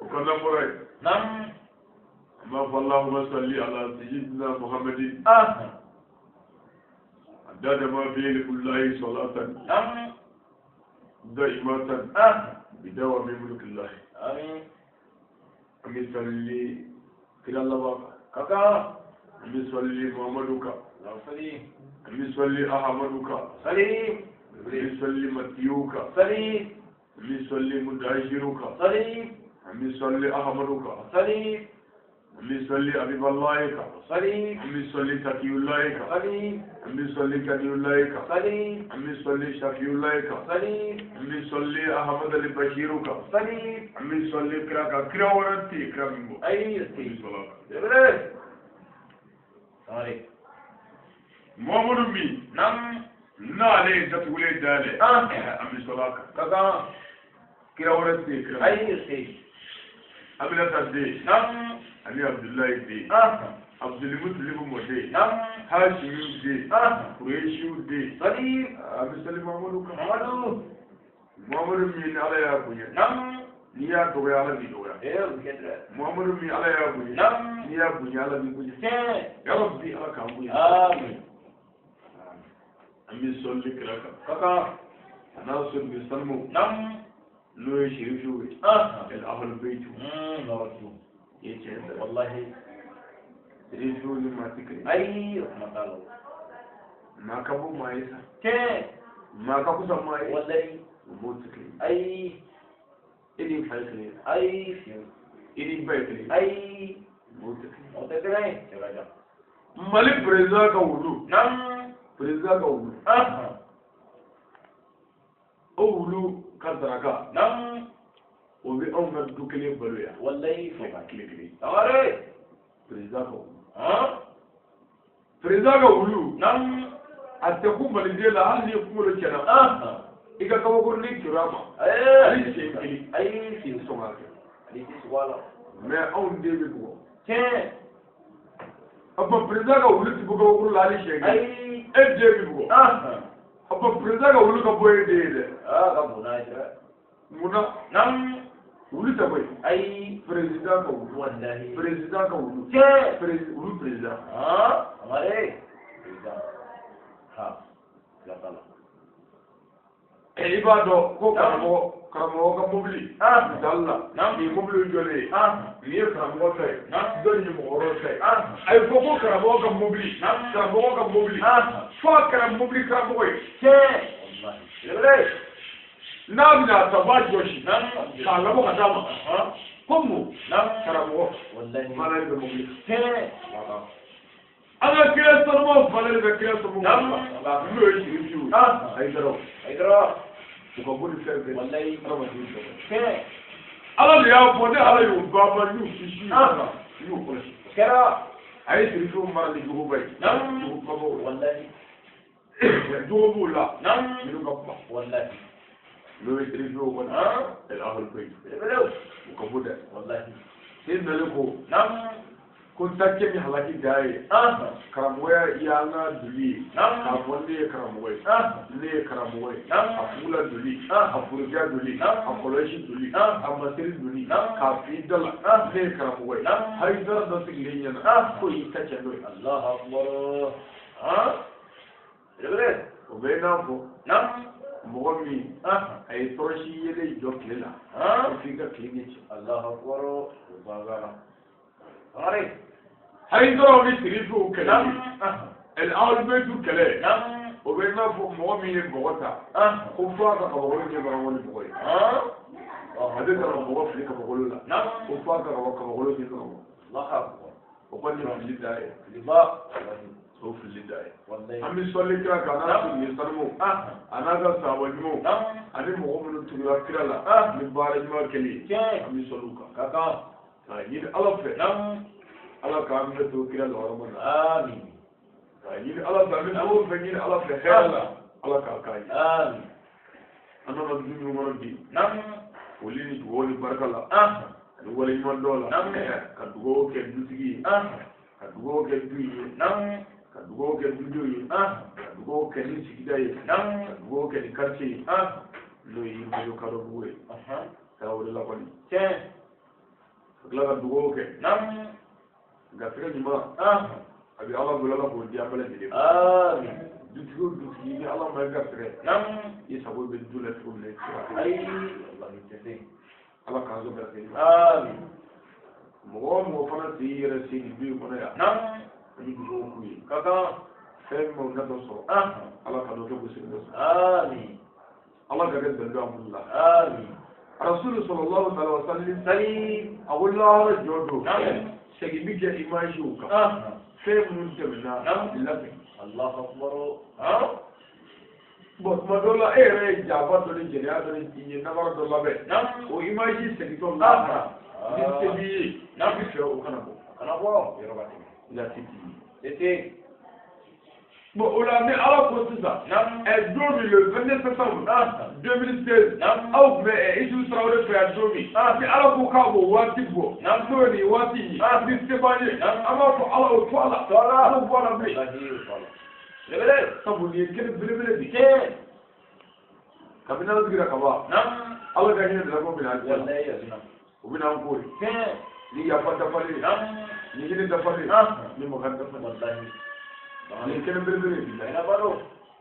A: O kɔnɔna bɔra yen.
B: Naam.
A: An b'a fɔ Allahumma salli ala sayyidina Muhammadin. Adada ma fi ilmillahi salatan
B: Naam.
A: da'imatan bidawami mulkillahi.
B: Amin.
A: An bɛ salli kira laban kan.
B: Kaka.
A: An bɛ salli Muhammadu kan.
B: Sali.
A: An bɛ salli Ahamadu kan.
B: Sali.
A: An bɛ salli Matiyu kan.
B: Sali.
A: An bɛ salli Mudashiru kan.
B: Sali.
A: An bɛ salli Ahamadu kan.
B: Sali.
A: An bɛ salli Abiballahi kan.
B: Sali.
A: An bɛ salli Takiyullahi kan.
B: Sali.
A: An bɛ salli Kadiyullahi kan.
B: Sali.
A: An bɛ salli Shafiyullahi kan.
B: Sali.
A: An bɛ salli Ahmad al-Bashiru kan.
B: Sali.
A: An bɛ salli kira kan. Kira wɛrɛ tɛ yen kira min bɔ.
B: Ayi.
A: An bɛ sɔlɔ a kan.
B: Sangare. Sangare.
A: Muhammadu min
B: Naam.
A: n'ale ye datugulen dayɛlɛ. An bɛ sɔlɔ a kan.
B: Kaka.
A: Kira wɛrɛ tɛ yen kira min bɔ.
B: Ayi.
A: Aminata den
B: Naam.
A: ani Abdullahi den Abdulmutalibu mɔden
B: Naam.
A: Hashimiw den Kuresiw den.
B: Sali.
A: An bɛ sali Muhammadu kan.
B: Muhammadu.
A: Muhammadu min Ala y'a bonya.
B: Naam.
A: N'i y'a dɔgɔya Ala b'i dɔgɔya.
B: O bɛ kɛ dɛ.
A: Muhammadu min Ala y'a bonya.
B: Naam.
A: N'i y'a bonya Ala b'i bonya.
B: Tiɲɛ.
A: Ya Rabbi Ala k'an bonya.
B: Amin.
A: An bɛ sɔli kira kan.
B: Kaka.
A: A n'a sɔli salimu
B: Naam.
A: n'o ye sirifiw ye. El ahlul baytu.
B: Nɔrɔ.
A: I ye tiɲɛ dɛ.
B: Wallahi.
A: Sirifiw ni maa tɛ kelen ye.
B: Ayi, o kuma t'a la.
A: Maa ka bon maa ye sa.
B: Tiɲɛ.
A: Maa ka kusa maa ye.
B: Wallahi.
A: O b'o tɛ kelen ye.
B: Ayi.
A: E ni fa ye kelen ye.
B: Ayi, fiyewu.
A: I ni ba ye kelen ye.
B: Ayi.
A: O b'o tɛ kelen ye.
B: O tɛ kelen ye. Cɛ ka jan.
A: Mali président ka wulu.
B: Naam.
A: Président ka wulu. O wulu ka daraka.
B: Naam.
A: O bɛ anw ka du kelen balo yan.
B: Wallahi fo ka.
A: Tile kelen.
B: Sangare.
A: Président ka wulu. Président ka wulu.
B: Naam.
A: A tɛ kun maliden la hali n'i kunkolo tiɲɛna. I ka kabakurunin ker'a ma.
B: Ayi.
A: Hali siɲɛ kelen.
B: Ayi,
A: I
B: fiyewu.
A: tɛ sɔn k'a kɛ.
B: Ale tɛ sɔn a la.
A: Mais anw den bɛ bugɔ.
B: Tiɲɛ.
A: A fɔ président ka wulu ti bɔ kabakuru la hali siɲɛ kelen.
B: Ayi.
A: E den bɛ bugɔ. A fɔ président ka wulu ka bɔ e den ye dɛ.
B: Ka bon n'a ye dɛ.
A: Munna
B: Naam.
A: wulu tɛ bɔ yen.
B: Ayi.
A: Président ka wulu.
B: Wallahi.
A: Président ka wulu.
B: Tiɲɛ.
A: Wulu président.
B: Sangare. Président. Ha. Siga t'a la.
A: I b'a dɔn ko karamɔgɔ ka mobili. Misali la.
B: Naam.
A: Nin mobili jɔlen ye. Nin ye karamɔgɔ ta ye.
B: Naam.
A: Dɔ nin ye mɔgɔ wɛrɛ ta ye. A ye fɔ ko karamɔgɔ ka mobili.
B: Naam.
A: Karamɔgɔ ka mobili. Fo a kɛra mobili karamɔgɔ ye.
B: Tiɲɛ. Wallahi. Belebele.
A: N'a bɛna a ta b'a jɔsi.
B: Naam.
A: K'a labɔ ka d'a ma. Ko mun?
B: Naam.
A: Karamɔgɔ.
B: Wallahi.
A: Valeur bɛ mobili.
B: Tiɲɛ.
A: An ka kira sanumaw valeur bɛ kira sanumaw
B: Naam.
A: n'o ye sirifiw ye.
B: Ayi.
A: Ayidaraw.
B: Ayidara.
A: U ka bɔ ni fɛn fɛn
B: Wallahi.
A: Adamaden dɔgɔ.
B: Tiɲɛ.
A: Ala de y'a fɔ, ne Ala y'o banba, n y'u kisi, n y'u kɔlɔsi.
B: O kɛra.
A: A ye sirifiw mara ni juguba ye.
B: Naam.
A: Jugu kumabaw la.
B: Wallahi.
A: Jogo b'u la.
B: Naam.
A: Minnu ka kuma.
B: Wallahi.
A: N'o ye sirifiw kɔni.
B: Han.
A: El ahal bayt.
B: Belebelew.
A: U ka bon dɛ.
B: Wallahi.
A: Sen nalen ko.
B: Naam.
A: Ko n ta kɛ ni halaki dan ye. Karamɔgɔya y'an ka doli ye.
B: Naam.
A: K'a fɔ ne ye karamɔgɔ ye. Ne ye karamɔgɔ ye.
B: Naam.
A: A fugula doli.
B: Ah.
A: A forojɛ doli.
B: Naam.
A: A kɔlɔsi doli.
B: Naam.
A: A masiri doli.
B: Naam.
A: K'a f'i da la.
B: Ah.
A: Ne ye karamɔgɔ ye.
B: Naam.
A: Hayidara dɔ sigilen ɲɛna.
B: Ah.
A: Ko y'i ta cɛ n'o ye.
B: Allahu akbar. Han. Belebele.
A: O bɛ i n'a fɔ
B: Naam.
A: mɔgɔ min a ye tɔrɔsi yelen jɔ tile la.
B: Han.
A: Ko f'i ka tile ɲɛ cɛ.
B: Allahu akbar. O bagara. Sangare.
A: Hayidaraw ni sirifiw kɛlɛ.
B: Naam.
A: El ahal baytu kɛlɛ.
B: Naam.
A: O bɛ i n'a fɔ mɔgɔ min ye bɔgɔ ta. Ko f'a ka kabakolo ɲɛ ka bɔ ni bɔgɔ ye.
B: Han.
A: A bɛ ka bɔgɔ fili kabakolo la.
B: Naam.
A: Ko f'a ka kabakolo ɲɛ ka bɔ.
B: Allahu akbar.
A: O kɔni ye fili da ye.
B: Filiba. Wallahi.
A: O fili da ye.
B: Wallahi.
A: An bɛ sɔli kira kan n'a sigilen sanuw a n'a ka sahaba ɲumanw
B: Naam.
A: ani mɔgɔ minnu tugura kira la ni baara ɲuman kɛli ye.
B: Tiɲɛ.
A: An bɛ sɔli u kan.
B: Ka kan.
A: K'a ɲini Ala fɛ.
B: Naam.
A: Ala k'an bɛɛ to kira lɔrɔma na.
B: Amin.
A: K'a ɲini Ala fɛ, an bɛ fɛn o fɛn ɲini Ala fɛ hɛrɛ la, Ala k'a k'an ye.
B: Amin.
A: An nana du min kɔnɔ bi.
B: Naam.
A: Foli ni dugawu ni barika la. Ani waleɲuman dɔn la.
B: Naam.
A: Ka dugawu kɛ dutigi ye. Ka dugawu kɛ du ye.
B: Naam.
A: Ka dugawu kɛ dudenw ye. Ka dugawu kɛ ni sigida ye.
B: Naam.
A: Ka dugawu kɛ ni quartier ye. N'o ye Yirimajɔ Kadɔbugu ye. Tarawele la kɔni.
B: Tiɲɛ.
A: Ka tila ka dugawu kɛ.
B: Naam.
A: Garisɛgɛ ɲuman. A bɛ Ala bolo, Ala k'o di an bɛɛ lajɛlen ma.
B: Amin.
A: Dutigi o dutigi ni Ala ma i garisɛgɛ.
B: Naam.
A: I sago bɛ du la cogo min na, i tɛ se k'a kɛ.
B: Ayi. Wallahi tɛ se.
A: Ala k'an sɔn garisɛgɛ ɲuman.
B: Amin.
A: Mɔgɔ o mɔgɔ fana t'i yɛrɛ se nin du in kɔnɔ yan.
B: Naam.
A: An bɛ dugawu k'u ye.
B: Ka kan.
A: Fɛn min u natɔ sɔrɔ. Ala ka dɔ kɛ gosi dɔ sɔrɔ.
B: Amin.
A: Ala ka kɛ dalilu an bolo la.
B: Amin.
A: Rasulu sallallahu alaihi wa sallam.
B: Sali.
A: A ko lahara jɔ don.
B: Naam.
A: Segin bɛ kɛ image kan. Fɛn minnu tɛmɛna.
B: Naam.
A: Lasegin.
B: Allahu akbar. Han.
A: Bon, tuma dɔw la e yɛrɛ ye jaba dɔ ni jɛnɛya dɔ ni i ye namara dɔ labɛn.
B: Naam.
A: O image segintɔ lahara. Ni se b'i ye.
B: Naam.
A: I bɛ fɛ o kana bɔ.
B: Kana bɔ. Yɔrɔ ka tɛmɛ.
A: La se t'i ye.
B: Tɛ se.
A: Bon, o la ni Ala ko sisan.
B: Naam.
A: Ɛ don min le 22 septembre 2016.
B: Naam.
A: Aw tun bɛ Isufu Tarawele fɛ yan don min. Ni Ala ko k'a b'o waati bɔ.
B: Naam.
A: N'o ye nin waati ye. Ni se b'an ye.
B: Naam.
A: An b'a fɔ Ala o to a la.
B: To a la.
A: Ala bɔ a la bilen.
B: Wallahi o to a la. Belebele.
A: Sabu nin ye kɛnɛ belebele de ye.
B: Tiɲɛ.
A: Kabini an sigira ka ban.
B: Naam.
A: Ala ka hinɛ bila ko bɛna an cɛ la.
B: Wallahi a bɛna.
A: O bɛna an ko de.
B: Tiɲɛ.
A: Ni yafa dafalen.
B: Naam.
A: Ni hinɛ dafalen. Ni makari dafalen.
B: Wallahi.
A: Nin ye kɛnɛ belebele de ye.
B: Kɛnɛba don.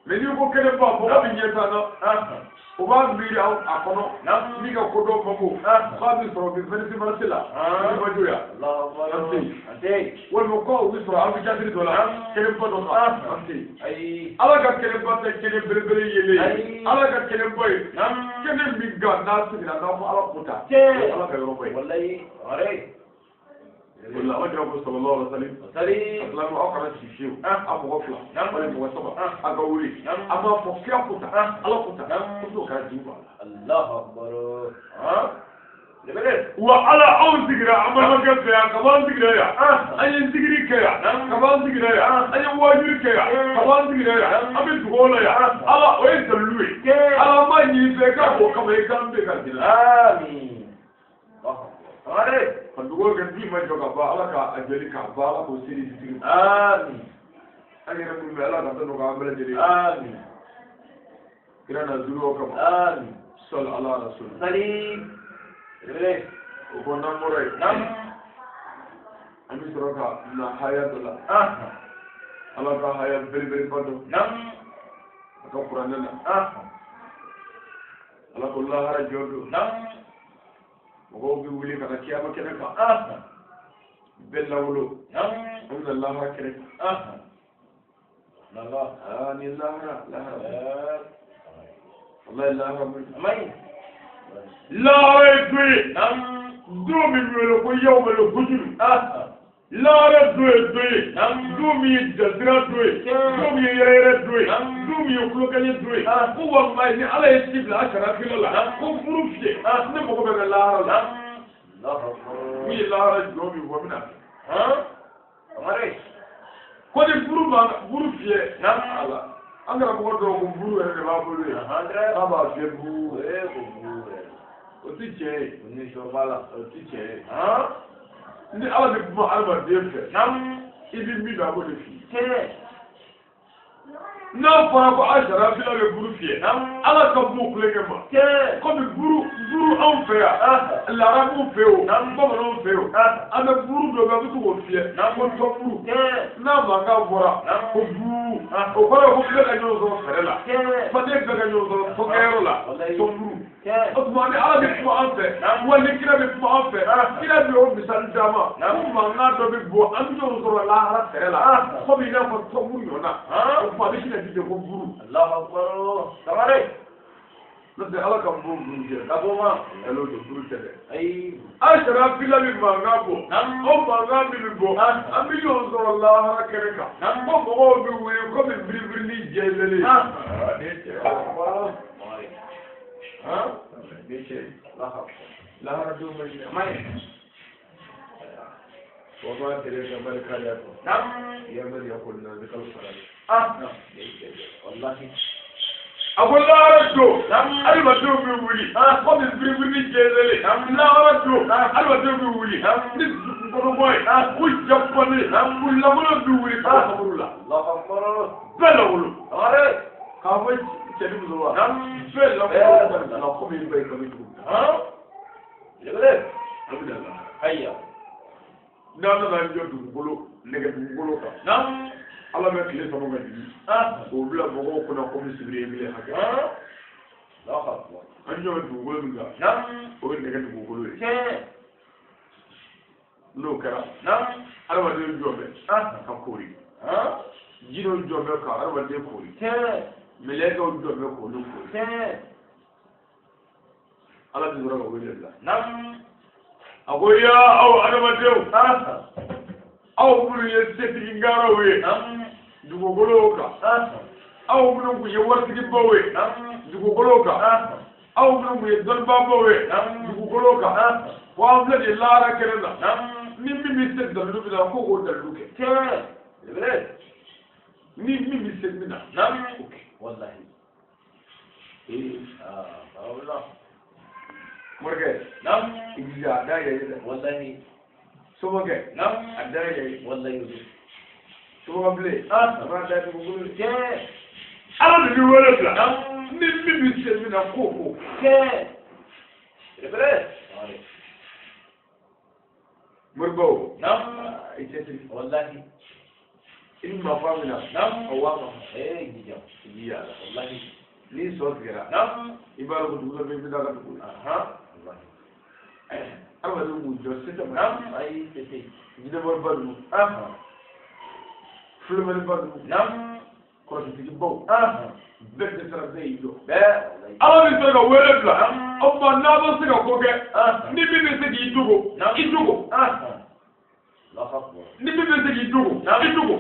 A: Mais n'i ko kɛnɛba, mɔgɔ bɛ ɲɛ t'an na. O b'a miiri a kɔnɔ.
B: Naam.
A: N'i ka ko dɔn mako. K'a bɛ sɔrɔ bi 26 mars la. Yirimajɔ yan.
B: Allahu akbar.
A: An tɛ yen.
B: An tɛ yen.
A: Walima ko u bɛ sɔrɔ amphithéâtre dɔ la.
B: Naam.
A: Kɛnɛba dɔ kan. An tɛ yen.
B: Ayi.
A: Ala ka kɛnɛba tɛ kɛnɛ belebele yelen ye.
B: Ayi.
A: Ala ka kɛnɛba ye.
B: Naam.
A: Kɛnɛ min kan n'a sigira n'a fɔ Ala ko ta.
B: Tiɲɛ.
A: O ye Ala ka yɔrɔ ba ye.
B: Wallahi. Are.
A: O la Ala kira ko sallallahu alaihi wa sallam.
B: Sali.
A: Silamɛw aw kana si fiyewu. Aw mɔgɔ fila. Walima mɔgɔ saba. Aw ka wuli.
B: Naam.
A: An b'a fɔ kira ko ta. Ala ko ta.
B: Naam.
A: Ko n'o kɛra jigi b'a la.
B: Allahu akbar. Han. Belebele.
A: Wa Ala anw sigira an balimakɛ fɛ yan kab'an sigira yan. An ye zikiri kɛ yan. Kab'an sigira yan. An ye waajuli kɛ yan. Kab'an sigira yan. An bɛ dugawu la yan. Ala o ye dalilu ye.
B: Tiɲɛ.
A: Ala m'a ɲini fɛ k'a b'o kama i k'an bɛɛ ka diinɛ.
B: Amin. Allahu akbar. Are.
A: Ka dugawu kɛ du ma jɔ ka ban Ala k'a jɔli k'a ban Ala k'o seli dutigi ma.
B: Amin.
A: An yɛrɛ minnu bɛ Ala ka dɔ nɔgɔya an bɛɛ lajɛlen ye.
B: Amin.
A: Kira na zuru o kama.
B: Amin.
A: Sɔli ala rasul.
B: Sali. Belebele.
A: O kɔ n'an bɔra yen.
B: Naam.
A: An bɛ sɔrɔ ka na haya dɔ la. Ala ka haya belebeleba dɔ.
B: Naam.
A: A ka kuranɛ la. Ala ko lahara jɔ don.
B: Naam.
A: Mɔgɔw bɛ wuli ka na kiyama kɛnɛ kan. Bɛɛ lawolo.
B: Naam.
A: An bɛna lahara kɛnɛ kan.
B: Allah.
A: Aa ni lahara lahara. Wallahi lahara man ɲi.
B: Amai.
A: Lahara ye don ye.
B: Naam.
A: Don min bɛ wele ko yawmal hujur. Lahara don ye don ye don min ye jazira don ye don min ye yɛrɛyɛrɛ don ye don min ye kulonkɛɲɛ don ye ko walayi ni Ala ye ci bila a sariya la ko buru fiyɛ ne mago bɛ ka lahara la mun ye lahara jɔ min fɔ n bɛna ko ni buru ma buru fiyɛ ala an karamɔgɔ dɔw ko buru yɛrɛ de b'a bolo yen k'a b'a fiyɛ buru o ti tiɲɛ ye o ti tiɲɛ ye ni Ala bɛ kuma adamaden fɛ i bɛ min dɔn a b'o de f'i ye n'a fɔra ko a sariya fila bɛ buru fiyɛ Ala ka bon kulonkɛ ma komi buru anw fɛ yan larabuw fɛ o bamananw fɛ o an bɛ buru dɔ bɛ an bɛ to k'o fiyɛ ko tɔnburu n'a mankan bɔra ko buru o kɔrɔ ye ko bɛɛ ka ɲɔgɔn sɔrɔ fɛrɛ la faden bɛɛ ka ɲɔgɔn sɔrɔ tɔnkɛyɔrɔ la tɔnburu o tuma ni Ala bɛ kuma an fɛ wa ni kira bɛ kuma an fɛ kira bɛ o misali d'an ma ko mankan dɔ bɛ bɔ an bɛ ɲɔgɔn sɔrɔ lahara fɛrɛ la komi i n'a fɔ tɔnburu ɲɔgɔnna o tuma a bɛ sin ka di ko buru. N'o tɛ Ala ka bon buru jɛ. Ka bɔ ma. Ɛlò tó buru tɛ dɛ. Ayi. An sariya fila bɛ mankan bɔ. O mankan min bɛ bɔ. An bɛ ɲɔgɔn sɔrɔ lahara kɛnɛ kan. Ko mɔgɔw bɛ wele komi biribiri ni jɛlen. Aa ne cɛ. Ne cɛ. Lahara don ma ɲinɛ. Ma ɲinɛ. Wa ma deli ka barika ya to. Ya bari ya kunna zikal faral. Wallahi. A ko lahara don adamadenw bɛ wuli komi biribiri ni jɛnsɛnlen lahara don adamadenw bɛ wuli ni dusukun ye k'u jɛkɔnnen k'u lankolon bɛ wuli ka bɔ kaburu la bɛɛ lankolon k'a fɔ cɛ ni muso wa bɛɛ lankolon komi i ba ye kami cogo min na a bɛ na lahara n'an nana jɔ dugukolo nɛgɛ dugukolo kan Ala bɛ tile sama ka jigin k'o bila mɔgɔw kunna komi sibiri ye bilen hakɛ an jɔ bɛ dugukolo min kan o ye nɛgɛ dugukolo ye n'o kɛra adamaden jɔ bɛ ka koori jinɛw jɔ bɛ ka adamaden koori mɛlɛkɛw jɔ bɛ k'olu koori Ala bɛ sɔrɔ ka wele bila a ko yaa aw adamadenw aw minnu ye setigi ngaraw ye dugukolo kan aw minnu tun ye waritigibaw ye dugukolo kan aw minnu tun ye dɔnnibaabaw ye dugukolo kan ko an filɛ nin ye lahara kɛnɛ na ni min bɛ se dalilu min na ko k'o dalilu kɛ ni min bɛ se min na k'o kɛ. Morikɛ i jija a da yɛrɛ dɛ. Walahi. Somɔgɔkɛ a da yɛrɛ. Walahi. Somɔgɔbilen a b'a da dugukolo. Ala de bɛ wele bila ni min bɛ se min na k'o ko. Moribaw i cɛsiri. Walahi. I bɛ maa fɔ min na a waa ma. I jija. I jija a la. Walahi. N'i sɔ tigɛra i b'a dɔn ko dugu dɔ bɛ yen i bɛ taa ka dugu la. Adamadenw b'u jɔ se tɛ ma. Ayi se tɛ yen. Jinɛmoriba ninnu. Fulomɛniba ninnu. Kɔlɔsitigibaw. Bɛɛ dɛsɛra bɛɛ y'i jɔ. Ala bɛ se ka wele bila. O tuma n'a ma se ka ko kɛ ni min bɛ se k'i dogo i dogo. Ni min bɛ se k'i dogo i dogo.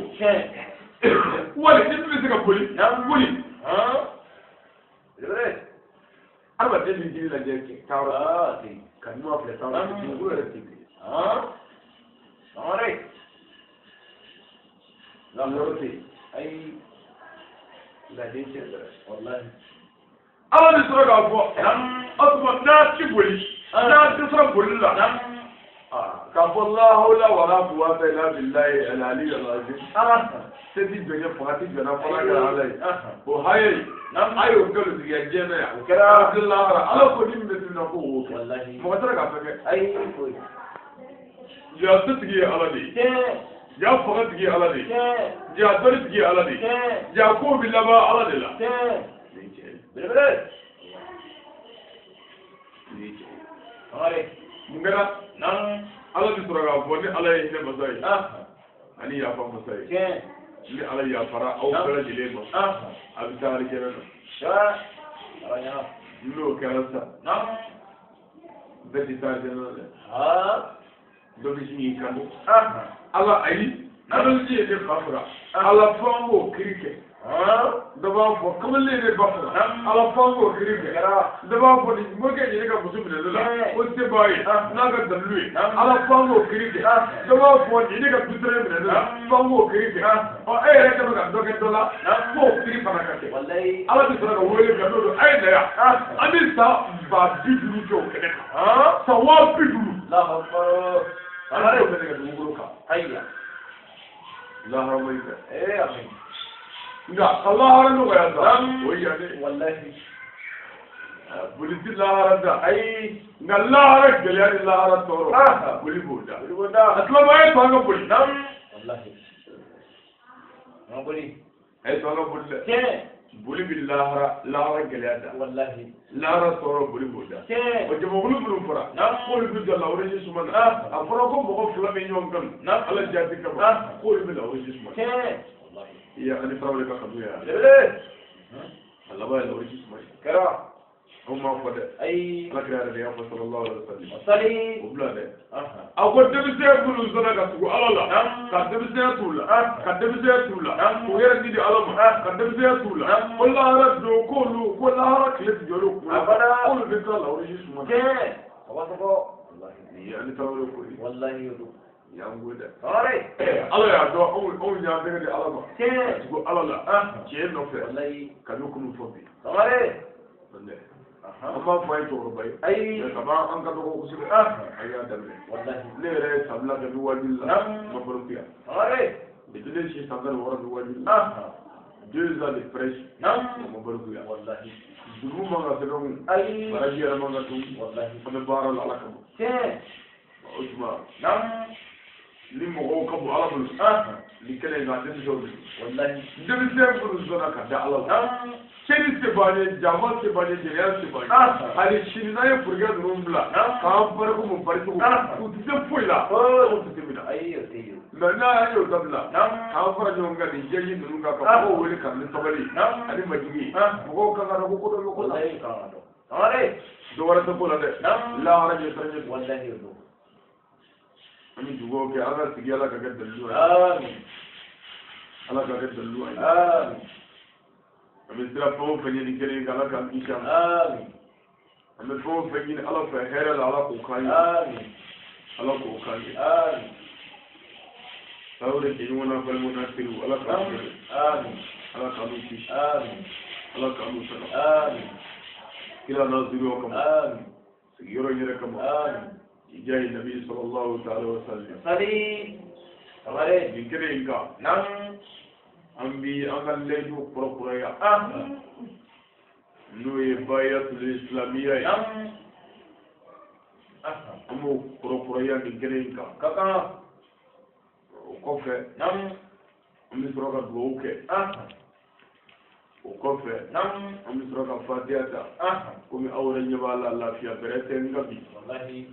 A: Wali ni min bɛ se ka boli boli. Adamaden b'i jiri lajɛ kɛ taayɔrɔ ka ɲuman filɛ taayɔrɔ dugukolo yɛrɛ tɛ bilen. Yɔrɔ tɛ yen. Ayi laden cɛ dɛ. Ala bɛ sɔrɔ k'a fɔ o tuma n'a ti boli n'a dɛsɛra boli la k'a fɔ la hawla wala quwwata illa billahi al-ali al-azim se ti jɔn ye fanga ti jɔn na fana kɛra Ala ye o haye a y'o nkalontigiya diɲɛ na yan o kɛra lahara Ala ko ni min bɛ min na k'o k'o kɛ mɔgɔ tɛ se k'a fɛn kɛ ja setigi ye Ala de ye ja fanga tigi ye Ala de ye ja dɔnni tigi ye Ala de ye ja kow bɛ laban Ala de la. Mun kɛra Ala bɛ sɔrɔ k'a fɔ ni Ala ye hinɛ masa ye ani yafa masa ye ni Ala yafara aw bɛɛ lajɛlen ma a bɛ taa alijɛnɛ na n'o kɛra sisan bɛɛ tɛ taa alijɛnɛ na dɛ dɔ bɛ sin k'i kanto Ala ayi kamalen ye ne fa faga ala fo an k'o kiri kɛ dɔ b'a fɔ kamalen ye ne ba faga ala fo an k'o kiri kɛ dɔ b'a fɔ nin morikɛ ye ne ka muso minɛ ne la ko se b'a ye n'a ka dalilu ye ala fo an k'o kiri kɛ dɔ b'a fɔ nin ne ka dutɛrɛ minɛ ne la fo an k'o kiri kɛ ɔ e yɛrɛ kɛlen ka dɔ kɛ dɔ la f'o kiri fana ka kɛ ala bɛ sɔrɔ ka wele bila n'o don a ye na yan an bɛ san 50,000 kɛ o kɛnɛ kan san 50,000 ala y'o fɛnɛ kɛ dugukolo kan lahara ma ɲi dɛ nka ka lahara nɔgɔya sa o ye yan dɛ boli ti lahara da ayi nka lahara gɛlɛya ni lahara tɔɔrɔ boli b'o da a tilama a ye to an ka boli a ye to an ka boli dɛ boli bɛ lahara gɛlɛya da lahara tɔɔrɔ boli b'o da o jamakulu minnu fɔra k'olu bɛ jɔ lawurusi suma na a fɔra ko mɔgɔ fila min ɲɔgɔn kanu ala jati kama k'olu bɛ lawurusi suma na iya ani tarawele ka kanu ya a laban ye lawurusi suma ye anw m'a fɔ dɛ ala kira yɛrɛ de y'a fɔ sallallahu alaihi wa sallam o bila dɛ a ko denmisɛn minnu sɔnna ka tugu ala la ka denmisɛnya t'u la ka denmisɛnya t'u la k'u yɛrɛ di ala ma ka denmisɛnya t'u la ko lahara don k'olu ko lahara tile ti jɔlen kun la k'olu bɛ taa lawurusi suma na nin ye ani tarawele ko ye y'an ko dɛ ala y'a dɔn anw y'an tɛgɛ di ala ma ka tugu ala la tiɲɛ nɔfɛ kabi kunun fɔ bi an b'a fɔ a ye cɛkɔrɔba ye ayi kaba an ka dɔgɔ kosɛbɛ an y'a daminɛ ne yɛrɛ ye san 2 kɛ n bɛ waajuli la n ma balikuya depuis ne si san 16 n bɛ waajuli la 2 ans de prêche n ma balikuya dugu man ka sɛbɛn kun baraji yɛrɛ man ka tun an bɛ baara la ala kama o tuma ni mɔgɔw ka bon ala bolo ni kɛlɛ in kan denmisɛnw de denmisɛn minnu sɔnna ka da ala la cɛnni se b'an ye jama se b'an ye jɛnɛya se b'an ye hali sini n'an ye forokɛ ninnu bila k'an pari ko mun pari cogo u tɛ se foyi la anw tɛ se min na mɛ n'an y'o dabila k'an fara ɲɔgɔn kan nin jɛji ninnu kan ka mɔgɔw wele ka na ni sabali ani majigi mɔgɔw kan ka dɔn ko ko dɔ bɛ ko la dɔ wɛrɛ tɛ ko la dɛ lahara ɲɛ siran ɲɛ an bɛ dugawu kɛ an ka sigi ala ka kɛ dalilu ye ala ka kɛ dalilu ye an bɛ sira fɛn o fɛn ɲini kelen kan ala k'an kisi a ma an bɛ fɛn o fɛn ɲini ala fɛ hɛrɛ la ala k'o k'an ye ala k'o k'an ye tarawele jɛɲɔgɔn n'a balimaw n'a teriw ala k'an dɛmɛ ala k'an n'u kisi ala k'an n'u tanga kira n'a zuriyaw kama sigiyɔrɔ in yɛrɛ kama ijayi nabi sallallahu ta'ala wa sallam nin kɛnɛ in kan an bi an ka layidu kurakuraya n'o ye bayatul islamiya ye an b'o kurakuraya nin kɛnɛ in kan o kɔfɛ an bɛ sɔrɔ ka dugawu kɛ o kɔfɛ an bɛ sɔrɔ ka fatiya ta komi aw yɛrɛ ɲɛ b'a la lafiya bɛrɛ tɛ n ka bi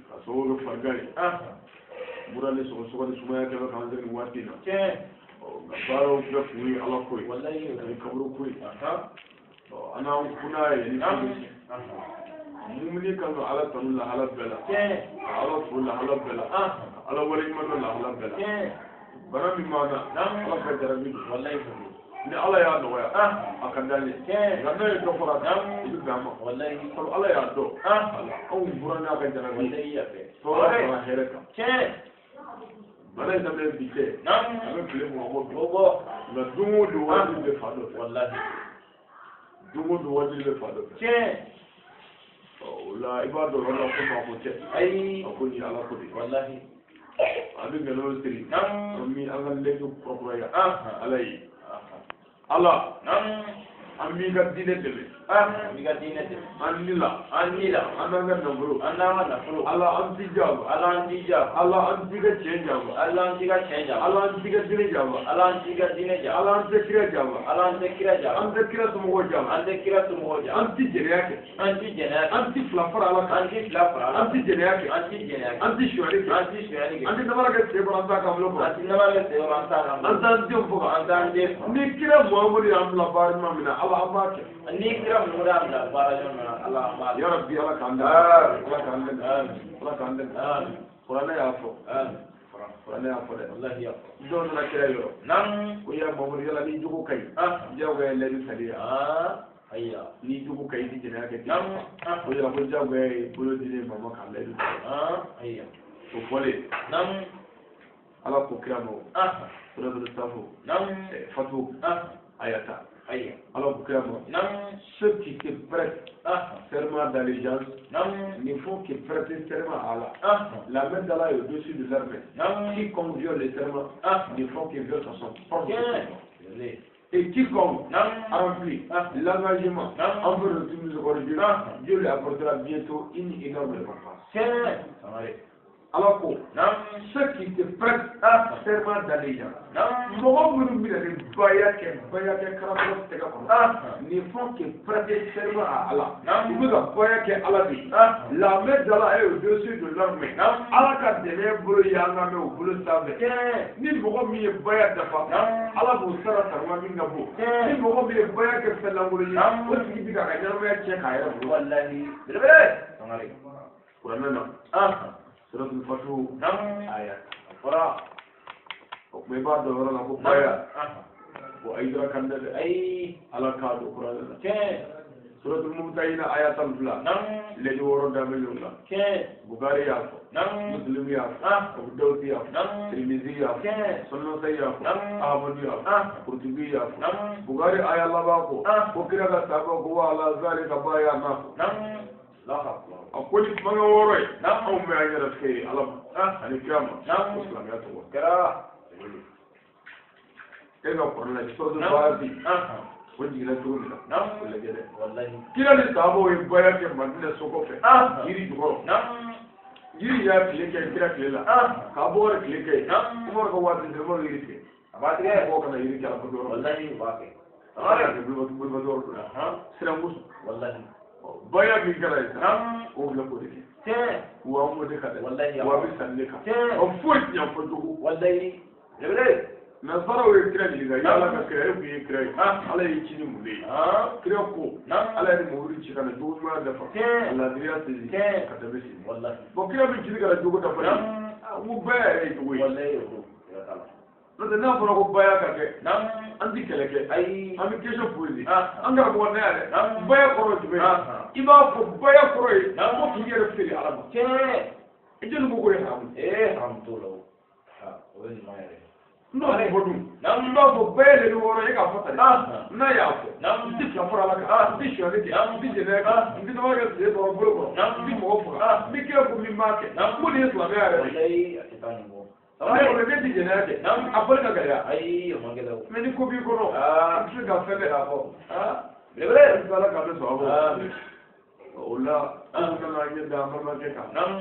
A: ka sababu kɛ farigan ye mura ni sɔgɔsɔgɔ ni sumaya kɛ bɛ k'an sɛgɛn nin waati in na nka baaraw bɛɛ kun ye ala ko ye ani kaburu ko ye an n'an kunna ye ni fɛn bɛ mumuni kan ka ala tanu lahala bɛɛ la ka ala fo lahala bɛɛ la ka ala waleɲuman dɔn lahala bɛɛ la bana min b'an na ala ka jarabi don ni ala y'a nɔgɔya a ka d'an ye nka n'a ye dɔ fara a kan i bɛ bɛn a ma sabu ala y'a dɔn anw bɔra n'a ka jarabi tɔɔrɔ fara hɛrɛ kan bana in daminɛ bi tɛ a bɛ tile 20 bɔ bi nka don o don waati bɛ fan dɔ fɛ don o don waati bɛ fan dɔ fɛ o la i b'a dɔn o la ko maa ko tɛ a ko nin ye ala ko de ye an bɛ nkalon siri an bɛ an ka layidu kurakuraya ala ye ala an b'i ka diinɛ dɛmɛ
B: an b'i ka diinɛ dɛmɛ
A: an ni la
B: an ni la
A: an n'an ka nafolo
B: an n'an ka nafolo
A: ala an t'i janfa
B: ala an t'i janfa
A: ala an t'i ka tiɲɛ janfa
B: ala an t'i ka tiɲɛ janfa
A: ala an t'i ka diinɛ janfa
B: ala an t'i ka diinɛ janfa
A: ala an tɛ kira janfa
B: ala an tɛ kira janfa
A: an tɛ kira somɔgɔw janfa
B: an tɛ kira somɔgɔw janfa
A: an tɛ jɛnɛya kɛ
B: an ti jɛnɛya kɛ
A: an ti fila fara ala kan
B: an ti fila fara ala
A: an ti jɛnɛya kɛ
B: an ti jɛnɛya kɛ
A: an ti sonyali kɛ
B: an ti sonyali kɛ
A: an ti namara kɛ sen kɔrɔ an t'a k'an bolo kɔrɔ
B: an ti namara kɛ sen kɔrɔ an t'a k'an bolo
A: an t'an denw faga
B: an t'an den faga
A: ni kira Muhamadu y'an bila baara ɲuman min na ala an b'a kɛ
B: ni kira Muhamadu y'an bila baara ɲuman min na ala an b'a kɛ
A: ya rabbi ala k'an dɛmɛ ala k'an dɛmɛ ala k'an dɛmɛ kuranɛ y'a fɔ. Kuranɛ y'a fɔ dɛ.
B: Wallahi y'a fɔ.
A: Dɔw nana kira yɔrɔ.
B: Naam.
A: Ko ya Mamadu yala ni jogo ka ɲi. Diyagoya ye layidu tali ye.
B: Ayiwa.
A: Ni jogo ka ɲi i ti jɛnɛya kɛ ten.
B: Naam.
A: O yala ko diyagoya ye bolo di ne ma k'a layidu tali.
B: Ayiwa.
A: O fɔlen.
B: Naam.
A: Ala ko kira ma. Suratul Safo.
B: Naam.
A: Fatu. Ayata.
B: Ayiwa.
A: Ala ko kira ma.
B: Naam.
A: Ceux qui te prêtent serment d'allégeance
B: Naam.
A: ne font que prêter serment à Allah. La main d'Allah est au-dessus de leur main. Quiconque viole le serment ne font que violer son propre serment. Et quiconque remplit l'engagement envers le miséricordieux, Dieu lui apportera bientôt une énorme récompense. Alors que ceux qui te prêtent serment d'allégeance, mɔgɔ minnu bɛna ni baya kɛ baya kɛ karamɔgɔ tɛgɛ kɔnɔ, ne font que prêter serment à Allah. U bɛ ka baya kɛ Ala de ye. La main d'Allah est au-dessus de leur main. Ala ka dɛmɛ bolo y'an ka mɛn o bolo sanfɛ. Ni mɔgɔ min ye baya dafa, Ala b'o sara sarama min ka bon. Ni mɔgɔ min ye baya kɛ fɛn lankolon ye, o tigi bɛ k'a ka ɲɛnamaya tiɲɛ k'a yɛrɛ bolo.
B: Wallahi. Belebele. Sangare.
A: Kuranɛ na. Suratul Fatu. Aya.
B: A fɔra.
A: O tuma i b'a dɔn yɔrɔ la ko baya o ayidara kan dɛ.
B: Ayi.
A: Ala k'a don kuranɛ la.
B: Tiɲɛ.
A: Suratul Mumtahina aya 12.
B: Naam.
A: Lɛji wɔɔrɔ daminɛ la.
B: Tiɲɛ.
A: Bukari y'a fɔ.
B: Naam.
A: Muslim y'a fɔ. Abu Dawud y'a fɔ.
B: Naam.
A: Tirimizi y'a fɔ.
B: Tiɲɛ.
A: Sunnasai y'a fɔ.
B: Naam.
A: Ahmadu y'a fɔ. Kurtubi y'a fɔ.
B: Naam.
A: Bukari aya laban ko. Ko kira ka sahaba ko wa ala zalika baya na fɔ.
B: Naam. Allahu akbar.
A: A ko ni kumakan wɔɔrɔ ye.
B: Naam.
A: Anw bɛ an yɛrɛ feere Ala ma. Ani kira ma.
B: Naam.
A: Ko silamɛya tɔgɔ.
B: Kɛra.
A: E ka kɔrɔ lajɛ suratul Fatiha. O jiginna cogo min na.
B: Naam.
A: O lajɛ dɛ.
B: Wallahi.
A: Kira ni sahabaw ye baya kɛ Madinɛ so kɔfɛ. Yiri jukɔrɔ.
B: Naam.
A: Yiri y'a tile kɛ kira tile la. K'a bɔ wɛrɛ tile kɛ yen. Umaru ka waati sera Umaru yiri tigɛ.
B: A b'a tigɛ.
A: Mɔgɔw kana yiri kɛ a la fo dɔrɔn.
B: Wallahi u b'a kɛ.
A: A b'a kɛ bolibato yɔrɔ dɔ la. Siranko.
B: Wallahi.
A: Baya min kɛra yen sisan.
B: Naam.
A: O bila k'o de kɛ.
B: Tiɲɛ.
A: Wa an b'o de kan dɛ.
B: Wallahi.
A: Wa a bɛ sanni de kan.
B: Tiɲɛ.
A: O foyi ti ɲɛ fɔ cogo.
B: Wallahi. Belebele.
A: Nansaraw ye kira ɲininka yala ka kira e kun ye kira ye. Ala y'i ci ni mun de ye. Kira ko. Ala ye mobili ci ka na jogo ɲuman dafa.
B: Tiɲɛ.
A: Ka laadiriya sinsin.
B: Tiɲɛ.
A: Ka danbe sinsin.
B: Wallahi.
A: Bon kira min cili ka na jogo dafa ye.
B: Naam.
A: N ko baya yɛrɛ ye jogo ye.
B: Wallahi o don. Siga t'a la.
A: N'o tɛ n'a fɔra ko baya ka kɛ.
B: Naam.
A: An ti kɛlɛ kɛ.
B: Ayi.
A: An bɛ question poser.
B: An
A: An karamɔgɔ ne yɛrɛ.
B: Naam.
A: Baya kɔrɔ ye jumɛn ye. I b'a fɔ baya kɔrɔ ye.
B: Naam.
A: Ko k'i yɛrɛ feere Ala ma.
B: Tiɲɛ.
A: I jɔnni ko k'o ye haramu ye.
B: Ee haramu t'o la o. O ye ɲuman yɛrɛ.
A: N'o bɛ fɔ dun.
B: Naam.
A: I b'a fɔ baya de bɛ wɔɔrɔ e k'a fɔ tan dɛ. N'a y'a fɔ.
B: Naam.
A: N ti fila fɔra Ala kan. N ti sonyali kɛ.
B: Naam.
A: N ti jɛnɛya kɛ. N ti nɔgɔ kɛ tile kɔrɔ bolo kɔrɔ.
B: Naam.
A: N ti mɔgɔ faga. Ni kira ko min b'a kɛ.
B: Naam.
A: Ko nin ye silamɛya yɛrɛ de ye.
B: Wallahi a tɛ taa nin kɔ.
A: Ne kɔni ne ti jɛnɛya kɛ.
B: Naam.
A: A fɔli ka gɛlɛya.
B: Ayi o man gɛlɛn o.
A: Mɛ ni ko b'i kɔnɔ. I tɛ se ka fɛn bɛɛ k'a fɔ.
B: Belebele.
A: Ala k'an bɛ sɔn a ma.
B: Amiin.
A: O la an nana an ɲɛ da an balimakɛ kan.
B: Naam.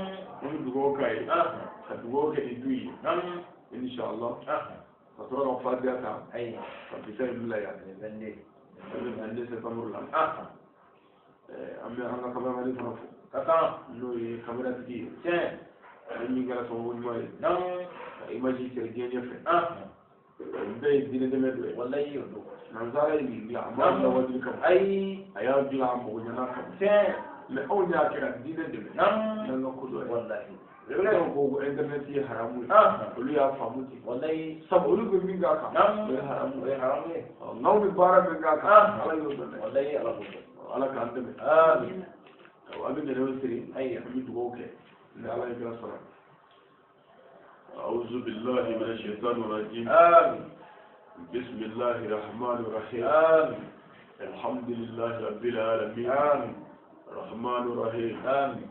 A: An bɛ dugawu k'a ye. Ka dugawu kɛ ni du ye.
B: Naam.
A: Inshallah. Ka sɔrɔ ka fatiha ta.
B: Ayi.
A: Ka bisa in bila yan.
B: Le 22.
A: An bɛ 22 septembre la. An bɛ an ka kameramani fana fo.
B: Ka kan.
A: N'o ye kameratigi ye.
B: Tiɲɛ.
A: Ale min kɛra sababu ɲuman ye.
B: Naam.
A: Ka image cɛ diɲɛ ɲɛfɛ. Nin bɛɛ ye diinɛ dɛmɛ dɔ ye.
B: Wallahi o don.
A: Nansara ye nin dilan a m'a dilan wajibi kama.
B: Ayi.
A: A y'a dilan a mago ɲɛna kama.
B: Tiɲɛ.
A: Mɛ anw y'a kɛ ka diinɛ dɛmɛ.
B: Naam.
A: N'an ka ko dɔ ye.
B: Wallahi.
A: Dɔw ko ko internet ye haramu ye. Olu y'a faamu ten.
B: Wallahi.
A: Sabu olu bɛ min k'a kan.
B: Naam.
A: O ye haramu
B: O
A: ye.
B: ye haramu ye.
A: N'anw bɛ baara min k'a kan. Ala y'o dɔn dɛ.
B: Wallahi Ala b'o dɔn.
A: Ala k'an dɛmɛ.
B: Amiin.
A: An bɛ nɛnɛw siri.
B: Ayiwa.
A: An bɛ dugawu kɛ. Ni Ala ye kira sɔrɔ. أعوذ بالله من الشيطان الرجيم.
B: آمين.
A: بسم الله الرحمن الرحيم.
B: آمين.
A: الحمد لله رب العالمين.
B: آمين.
A: الرحمن الرحيم.
B: آمين.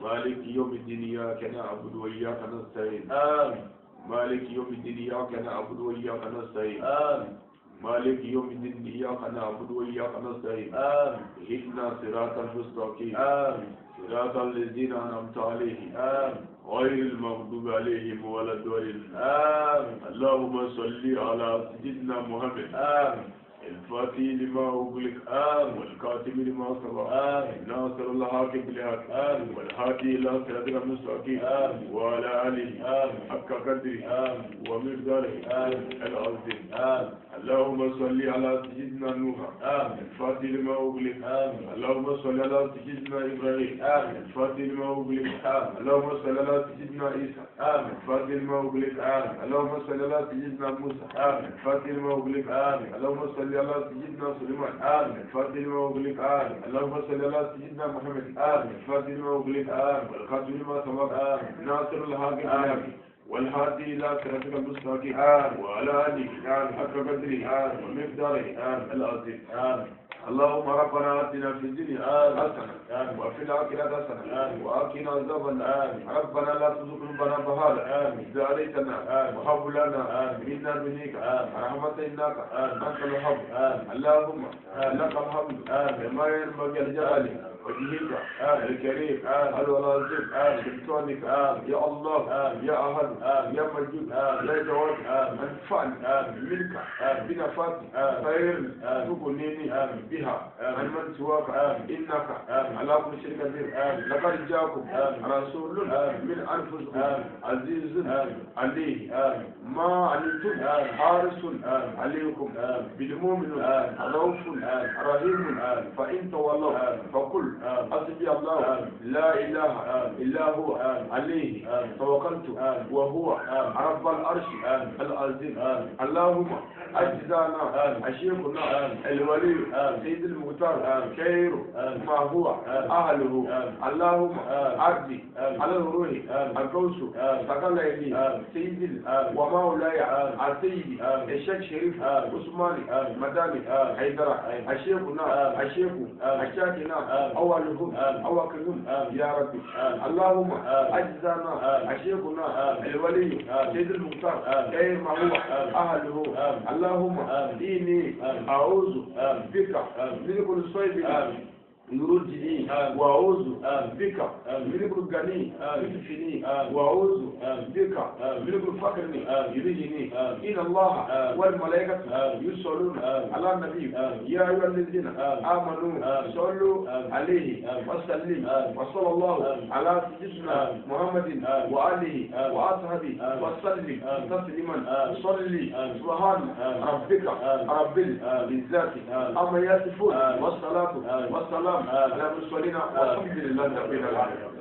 A: مالك يوم الدين إياك نعبد وإياك نستعين.
B: آمين.
A: مالك يوم الدين إياك نعبد وإياك نستعين.
B: آمين.
A: مالك يوم الدين إياك نعبد وإياك نستعين.
B: آمين.
A: اهدنا صراط المستقيم.
B: آمين.
A: صراط الذين أنعمت عليهم.
B: آمين.
A: غير المغضوب عليهم ولا الضالين.
B: آمين.
A: اللهم صل على سيدنا محمد.
B: آمين.
A: الفاتح لما أغلق.
B: آمين.
A: والكاتب لما سبق.
B: آمين.
A: ناصر الحق بالحق.
B: آمين.
A: والهادي إلى صراطك المستقيم.
B: آمين.
A: وعلى آله
B: آمين.
A: حق قدره
B: آمين.
A: ومقداره
B: آمين.
A: العظيم.
B: آمين.
A: اللهم صل على سيدنا نوح
B: آمين
A: الفاتح لما أغلق
B: آمين
A: اللهم صل على سيدنا إبراهيم
B: آمين
A: الفاتح لما أغلق
B: آمين
A: اللهم صل على سيدنا عيسى
B: آمين
A: الفاتح لما أغلق
B: آمين
A: اللهم صل على سيدنا موسى
B: آمين
A: الفاتح لما أغلق
B: آمين
A: اللهم صل على سيدنا سليمان
B: آمين
A: الفاتح لما أغلق
B: آمين
A: اللهم صل على سيدنا محمد
B: آمين
A: الفاتح لما أغلق
B: آمين
A: والخاتم لما سبق
B: آمين
A: ناصر الحق
B: آمين
A: بالحق والهادي إلى صراطك المستقيم
B: آمين
A: وعلى آله
B: آمين
A: حق قدره
B: آمين
A: ومقداره
B: آمين
A: العظيم
B: آمين
A: اللهم ربنا آتنا في الدنيا
B: آمين
A: حسنة
B: آمين
A: وفي الآخرة حسنة
B: آمين
A: وقنا عذاب النار
B: آمين
A: ربنا لا تزغ قلوبنا بعد
B: آمين
A: إذ هديتنا
B: آمين
A: وهب لنا
B: آمين
A: من لدنك
B: آمين
A: رحمة إنك
B: آمين
A: أنت الوهاب
B: آمين
A: اللهم
B: آمين
A: لك الحمد
B: آمين
A: كما ينبغي لجلال وجهك
B: آمين
A: الكريم
B: آمين
A: العظيم
B: آمين
A: سلطانك
B: آمين
A: يا الله
B: آمين
A: يا أحد
B: آمين
A: يا مجيد
B: آمين
A: يا جواد
B: آمين
A: انفعني
B: آمين
A: منك
B: آمين
A: بنفاتي
B: آمين
A: خير
B: آمين
A: تغنيني
B: آمين
A: بها عن
B: آمين
A: من سواك
B: آمين
A: إنك
B: آمين
A: على كل شيء قدير
B: آمين
A: لقد جاءكم
B: آمين
A: رسول
B: آمين
A: من أنفسكم
B: آمين
A: عزيز
B: آمين
A: عليه
B: آمين
A: ما عنتم
B: آمين
A: حارس
B: آمين
A: عليكم
B: آمين
A: بالمؤمن
B: آمين
A: رؤوف
B: آمين
A: رحيم
B: آمين
A: فإن تولوا
B: آمين
A: فقل
B: آمين
A: حسبي الله
B: آمين
A: لا إله
B: آمين
A: إلا هو
B: آمين
A: عليه
B: آمين
A: توكلت
B: آمين
A: وهو
B: آمين
A: رب العرش
B: آمين
A: العظيم
B: آمين
A: اللهم أجزانا
B: آمين
A: أشيخنا
B: آمين
A: الولي
B: آمين
A: سيد المختار
B: آمين
A: خير
B: آمين
A: ما هو
B: آمين
A: أهله
B: آمين
A: اللهم
B: آمين
A: أرضي
B: آمين
A: على الروح
B: آمين
A: القوس
B: آمين
A: ثقليني
B: آمين
A: سيد
B: آمين
A: ومولاي
B: آمين
A: السيد
B: آمين
A: الشيخ شريف
B: آمين
A: عثماني
B: آمين
A: مداني
B: آمين
A: حيدرة
B: آمين
A: الشيخنا
B: آمين
A: الشيخ
B: آمين
A: الشاكنا
B: آمين
A: أولهم
B: آمين
A: أواخرهم
B: آمين
A: يا ربي
B: آمين
A: اللهم
B: آمين
A: أجزانا
B: آمين
A: الشيخنا
B: آمين
A: الولي
B: آمين
A: سيد المختار
B: آمين
A: خير ما هو
B: آمين
A: أهله
B: آمين
A: اللهم
B: آمين
A: إني
B: آمين
A: أعوذ
B: آمين
A: بك
B: آمين
A: من كل صيب
B: آمين
A: يرجني
B: آمين
A: وأعوذ
B: آمين
A: بك
B: آمين
A: من كل غني
B: آمين
A: يدفني
B: آمين
A: وأعوذ
B: آمين
A: بك
B: آمين
A: من كل فقر
B: آمين
A: يرجني
B: آمين
A: إن الله
B: آمين
A: والملائكة
B: آمين
A: يصلون
B: آمين
A: على النبي
B: آمين
A: يا أيها الذين
B: آمين
A: آمنوا
B: آمين
A: صلوا
B: آمين
A: عليه
B: آمين
A: وسلم
B: آمين
A: وصلى الله
B: آمين
A: على سيدنا
B: آمين
A: محمد
B: آمين
A: وآله
B: آمين
A: وأصحابه
B: آمين
A: وسلم
B: آمين
A: تسليما
B: آمين
A: صلي
B: آمين
A: سبحان
B: آمين
A: ربك
B: آمين
A: رب
B: آمين
A: العزة
B: آمين
A: عما يصفون
B: آمين
A: والصلاة
B: آمين
A: والسلام
B: آمين
A: على المرسلين
B: آمين
A: والحمد لله رب العالمين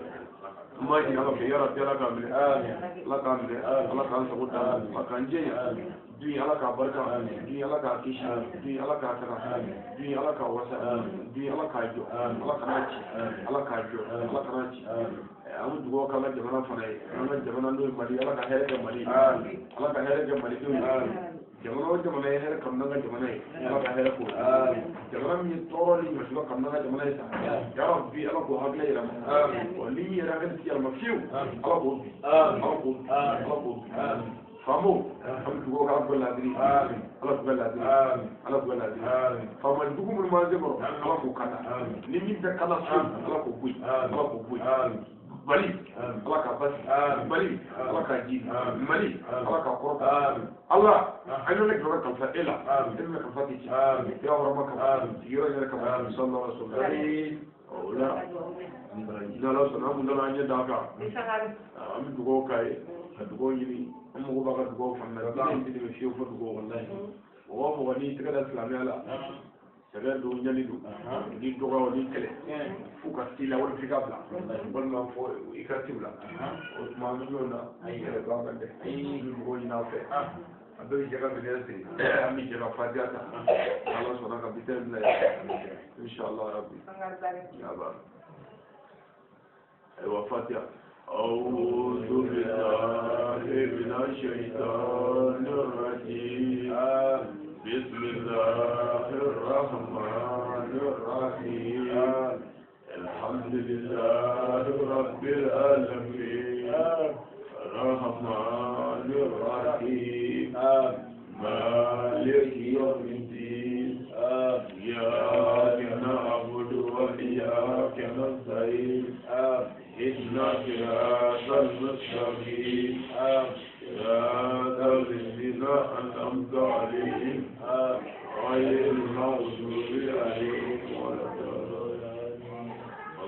A: ما يجي الله في يا رب يا كامل
B: آمين
A: الله كامل
B: آمين
A: الله كان سقوط
B: آمين
A: الله كان جيا
B: آمين
A: دنيا الله كبركة
B: آمين
A: دنيا الله كيش
B: آمين
A: دنيا الله كتنا
B: آمين
A: دنيا الله كوسا
B: آمين
A: دنيا الله كاجو
B: آمين
A: الله كناتي
B: آمين
A: الله كاجو
B: آمين
A: الله كناتي
B: آمين
A: an bɛ dugawu k'an ka jamana fana ye an ka jamana n'o ye Mali ye Ala ka hɛrɛ kɛ Mali ye
B: آمين
A: Ala ka hɛrɛ kɛ Malidenw ye
B: آمين
A: jamana o jamana ye hɛrɛ kanu n'an ka jamana ye Ala ka hɛrɛ k'o ye
B: آمين
A: jamana min ye tɔɔrɔ ni masiba kanu n'an ka jamana ye sa ya Rabbi Ala k'o hakili yɛlɛma
B: آمين
A: wa ni min yɛrɛ hakili ti yɛlɛma fiyewu
B: آمين
A: Ala k'o bi
B: آمين
A: Ala k'o bi
B: آمين
A: Ala k'o bi
B: آمين
A: faamaw an bɛ dugawu k'Ala k'u ladiri
B: آمين
A: Ala k'u ladiri
B: آمين
A: Ala k'u ladiri
B: آمين
A: faama jugu minnu b'an sen kɔrɔ Ala k'u kana
B: آمين
A: ni min tɛ kana fiyewu Ala k'o bɔ yen
B: آمين
A: Ala k'o bɔ yen
B: آمين
A: Mali
B: آمين
A: Ala ka basi
B: آمين
A: Mali Ala ka ji
B: آمين
A: Mali
B: آمين
A: Ala ka kɔrɔta
B: آمين
A: Ala an yɛrɛ jɔyɔrɔ kalifa e la
B: آمين
A: e bɛna kalifa tɛ ci
B: آمين
A: i hɔrɔma kama
B: آمين
A: sigiyɔrɔ yɛrɛ kama
B: آمين
A: sallallahu alaihi wasallam o la ni Ala sɔnna an kun nana an ɲɛ d'a kan an bɛ dugawu k'a ye ka dugawu ɲini an mago b'a ka dugawu fana na diinɛ in tɛ tɛmɛ fiyewu fo dugawu walahi mɔgɔ o mɔgɔ n'i tɛgɛ da silamɛya la sɛbɛ don ɲani don ni dɔgɔyaw ni kɛlɛ f'u ka s'i la walima f'i ka bila walima fo i ka ci u la o tuma an bɛ ɲɔgɔn na an yɛrɛ don an kan dɛ an bɛ dugawu ɲini aw fɛ an bɛɛ bɛ jɛ ka minɛn siri an bɛ jɛ ka fatiya ta ala sɔnna ka bitɛ bila yen inshallah rabbi ya ba ayiwa fatiya أعوذ بالله من الشيطان الرجيم بسم الله الرحمن الرحيم الحمد لله رب العالمين الرحمن الرحيم مالك يوم الدين إياك نعبد وإياك نستعين اهدنا صراط المستقيم صراط الذين أنعمت عليهم غير المغضوب عليهم ولا الضالين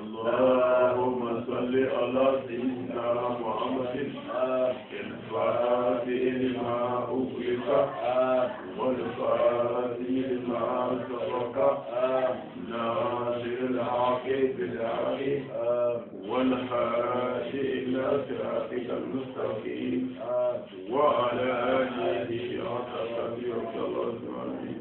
A: اللهم صل على سيدنا محمد الفاتح لما أغلق والفاتح لما سبق ناصر الحق بالحق والهادي إلى صراطك المستقيم وعلى آله حق قدره ومقداره العظيم.